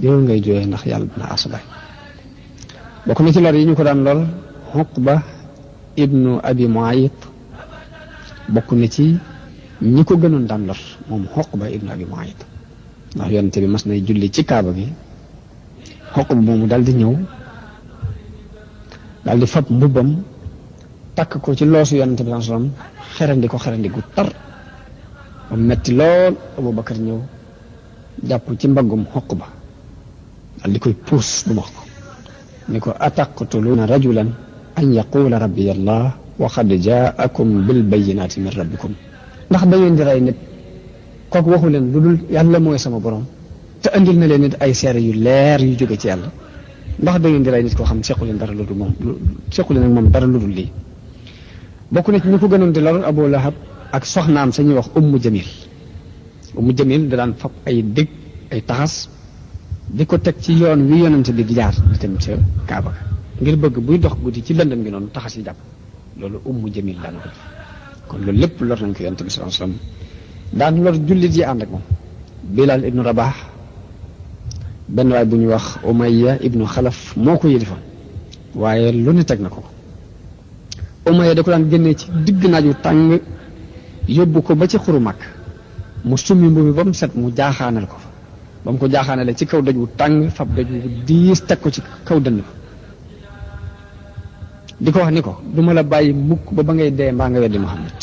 yow ngay jooy ndax yàlla dana aar sa baay. bokk na ci lor yi ñu ko daan lor Uqba ibnu Abi Muayt bokk na ci ñi ko gënoon daan lor moom Uqba ibnu Abi Muayt ndax yonent bi mas nay julli ci kaaba gi Uqba moomu daal di ñëw daal di fab mbubbam takk ko ci loosu yonente bi sallallahu alayhi wasallam xerandi gu tar ba metti lool Abubakar ñëw jàpp ci mbaggum Uqba daal di koy puus bu wax ko ni ko ataqtuluuna rajulan an yaqula rabbiya allah wa qad jaakum bil bayyinati min rabbikum ndax da ngeen di rey nit kooku waxu leen lu dul yàlla mooy sama borom te andil na leen nit ay seere yu leer yu jóge ci yàlla ndax da ngeen di rey nit koo xam sequ leen dara lu dul moom sequ leen ak moom dara lu dul lii. bokk na ci ñu ko gënoon di lor Abu Lahab ak soxnaam sañuy wax Ummu Jamil da daan fab ay dég ay taxas di ko teg ci yoon wi yonente bi di jaar di dem ca Kaaba ngir bëgg buy dox guddi ci lëndëm gi noonu taxas yi jàpp loolu Ummu Jamil daan ko def kon loolu lépp lor nañ ko yonente bi sallallahu alayhi wasallam daan lor jullit yi ànd ak moom. Bilal ibnu Rabah benn waay bu ñuy wax Umayya ibnu Xalaf moo ko yëlifoon waaye lu ne teg na ko Umayya da ko daan génnee ci digg naaju tàng yóbbu ko ba ci xuru mag mu summi mbubi ba mu set mu jaaxaanal ko fa ba mu ko jaaxaanale ci kaw doj wu tàng fab doj wu diis teg ko ci kaw dënn ba di ko wax ni ko du ma la bàyyi mukk ba ngay dee mbaa nga weddi Muhammad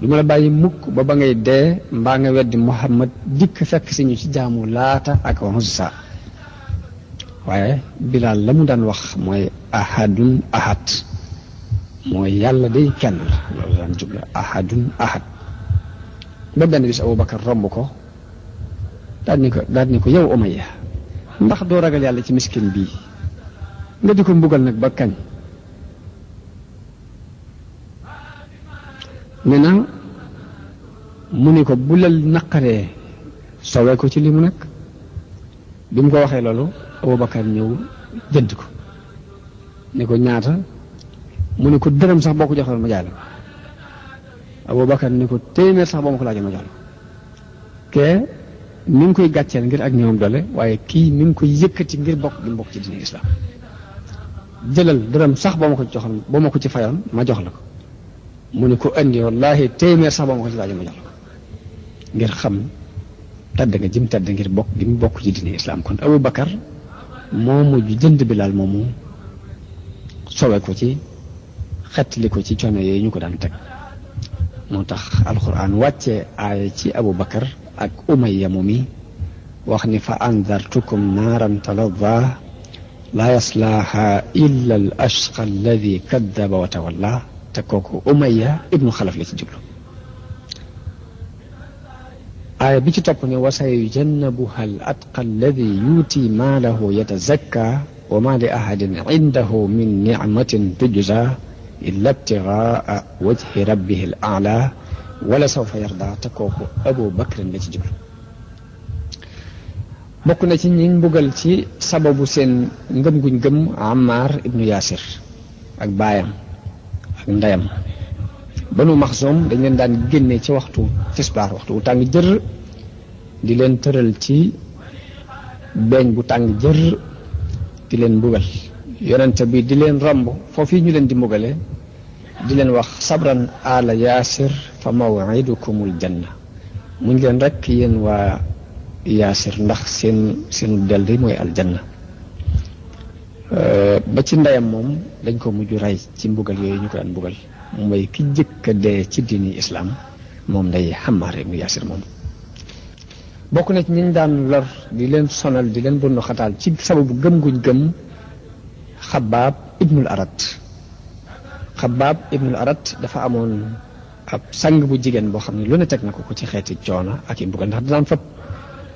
du ma la bàyyi mukk ba ngay dee mbaa nga weddi Muhammad dikk fekk si ñu ci jaamu Laata ak Uzza waaye Bilaal la mu daan wax mooy ahadun ahad mooy yàlla day kenn la loolu daan jubla ahadun ahad ba benn bis Abubakar romb ko daal ni ko yow Umayya ndax doo ragal yàlla ci miskin bii nga di ko mbugal nag ba kañ nee na mu ni ko bu la naqaree sowee ko ci li mu nekk bi mu ko waxee loolu Abubakar ñëw jënd ko ni ko ñaata mu ni ko dërëm sax boo ko joxoon ma jaay la Abubakar ni ko téeméer sax boo ma ko laajoon ma jox la kee mi ngi koy gàcceel ngir ak ñoom doole waaye kii mi ngi koy yëkkati ngir bokk gi mbokk ci diine islam jëlal dërëm sax boo ma ko ci fayoon ma jox la ko mu ne ko andi wallahi téeméer sax ba ma ko ci laaj ma jox la ngir xam tàdd nga jëm tàdd ngir bokk gi mu bokk ci diine islam. kon Abu Bakar moo mujj jënd Bilaal moomu sowe ko ci xettali ko ci coono yooyu ñu ko daan teg. moo tax alquran wàcce aaya ci Abu Bakar ak Umayya mi wax ni fa andartukum naaran talazza laa yaslaaha illa al ashqa alladi kaddaba wa tawalla te kooku Umayya ibnu Xalaf la ci jublu. aaya bi ci topp ne wa sayujannabuha al atqa alladi yuuti maalahu yatazakka wa ma li ahadin indahu min nicmatin tujza illa ibtigaa wajhi rabbihi al a'la wala sawfa yarda te kooku Abu Bakr la ci jublu. bokk na ci ñi mbugal ci sababu seen ngëm guñ gëm Ammar ibnu Yaasir ak baayam ak ndeyam. Banu Maxsum dañ leen daan génne ci waxtu tisbaar waxtu bu tàng jër di leen tëral ci beeñ bu tàng jër di leen mbugal yonente bi di leen romb foofu ñu leen di mbugale di leen wax sabran ala Yaasir fa maw'idukumul janna muñ leen rek yéen waa Yaasir ndax seenu del di mooy aljanna. ba ci ndeyam moom dañ ko mujj rey ci mbugal yooyu ñu ko daan mbugal mooy ki jëkk a dee ci diini islam moom nday Ammar ibnu Yaasir moom. bokk na ci ñi ñu daan lor di leen sonal di leen bundu xataal ci sababu gëm guñ gëm Xabbaab ibnul Arat. Xabbaab ibnul Arat dafa amoon ab sang bu jigéen boo xam ne lu ne teg na ko ci xeeti coono ak i mbugal ndax daan fab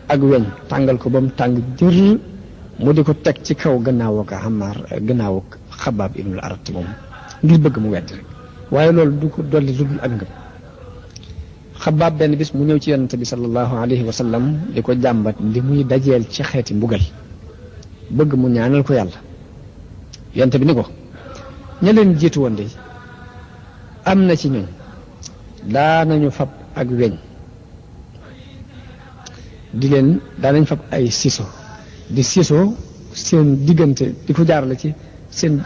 ak weñ tàngal ko ba mu tàng jër mu di ko teg ci kaw gannaaw ak Ammar gannaaw ak Xabbaab ibnul Arat moom ngir bëgg mu wedd rek waaye loolu du ko dolli lu dul ak ngëm. Xabbaab benn bis mu ñëw ci yonente bi sallallahu alayhi wa sallam di ko jàmbat li muy dajeel ci xeeti mbugal bëgg mu ñaanal ko yàlla. yonente bi ni ko ña leen jiitu woon de am na ci ñun daanañu fab ak weñ daanañ fab ay siso di siso seen diggante di ko jaarale ci seen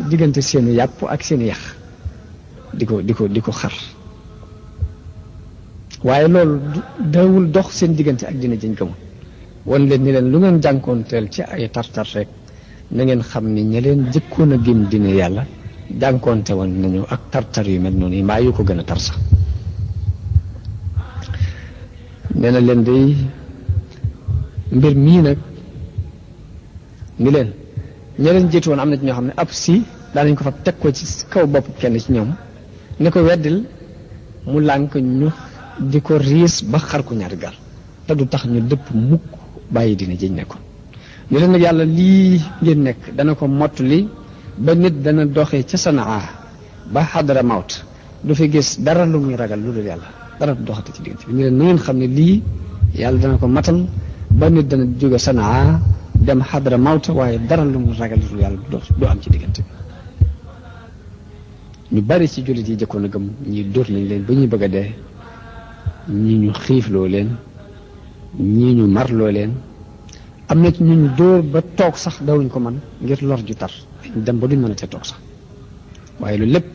diggante seeni yàpp ak seeni yax di ko xar waaye loolu dawul dox seen diggante ak dina jëñ gëmul wan leen ni leen lu ngeen jànkoonteel ci ay tartar rek na ngeen xam ni ña leen jëkkoon a gëm dina yàlla jànkoonte woon nañu ak tartar yu mel noonu yi mbaa yu ko gën a tar sax. nee na leen day mbir mii nag ni leen ña leen jiitu woon am na ci ñoo xam ne ab si daanañ ko fa teg ko ci kaw bopp kenn ci ñoom ni ko weddil mu lànk ñu di ko riis ba xar ko ñaari gar te du tax ñu dëpp mukk bàyyi dina jëñ nekkoon. ñu leen nag yàlla lii ngeen nekk dana ko mottali ba nit dana doxee ca Sanaa ba xadara mawt du fi gis dara lu muy ragal lu dul yàlla dara du doxate ci diggante bi ñu leen na ngeen xam ne lii yàlla dana ko matal ba nit dana jóge Sanaa dem xadara mawt waaye dara lu muy ragal lu dul yàlla du am ci diggante bi. ñu bari ci jullit yi jëkkoon a gëm ñi dóor nañ leen ba ñuy bëgg a dee ñii ñu xiifloo leen ñii ñu marloo leen am na ci ñu dóor ba toog sax dawuñ ko man ngir lor ju tar dem ba duñ mën a te toog sax waaye lu lépp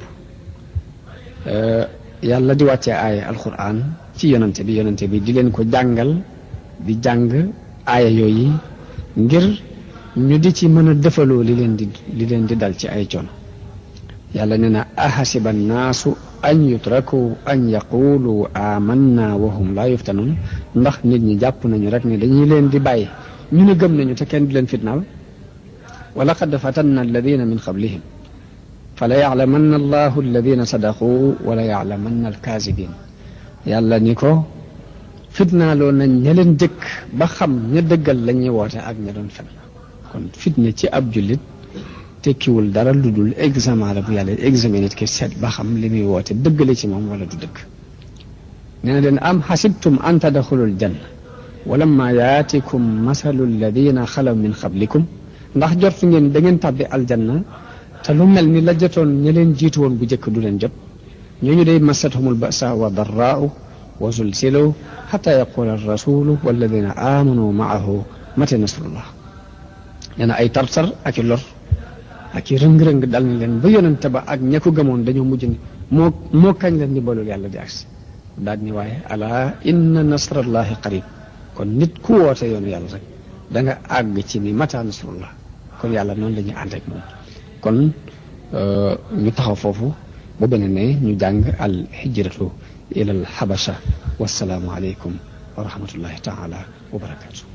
yàlla di wàccee aaya alquran ci yonante bi di leen ko jàngal di jàng aaya yooyu ngir ñu di ci mën a defaloo li leen di dal ci ay coono. yàlla nee na ahasiba annaasu an yutraku an yaqulu amanna wa hum laa yuftanun ndax nit ñi jàpp nañu rek ne dañuy leen di bàyyi ñu ne gëm nañu te kenn du leen fitnaal wa laqad fatanna alladina min qablihim fa la yaclamanna allahu alladina sadaqu wa la yaclamanna alkaasibin yàlla ni ko fitnaaloo nañ ña leen jëkk ba xam ña dëggal la ñuy woote ak ña doon fen kon fitna ci ab jullit tekkiwul dara lu dul examen la bu yàlla examen nit ki seet ba xam li muy woote dëggale ci moom wala du dëgg. nee na leen am xasibtum an tadxulul janna walamma yaatikum masalu alladina xalaw min qablikum ndax jortu ngeen da ngeen tàbbi aljanna te lu mel ni la jotoon ña leen jiitu woon bu njëkk du leen jot ñooñu day masathumul basa wa darraau wa zulzilu xata yaqula arrasulu walladina amanu maahu mata nasrullah. nee na ay tartar ak i lor ak i rëng-rëng dal na leen ba yonente ba ak ña ko gëmoon dañoo mujj moo kañ la ndimbalul yàlla di agsi daal ni waaye ala inna nasrallahi qarib kon nit ku woote yoonu yàlla rek da nga àgg ci ni mata nasrullah kon yàlla noonu la ñuy ànd ak moom kon ñu taxaw foofu bu beneen ne ñu jàng al hijratu ila al habasha wassalaamu aleykum wa rahmatullahi taala wa barakatuh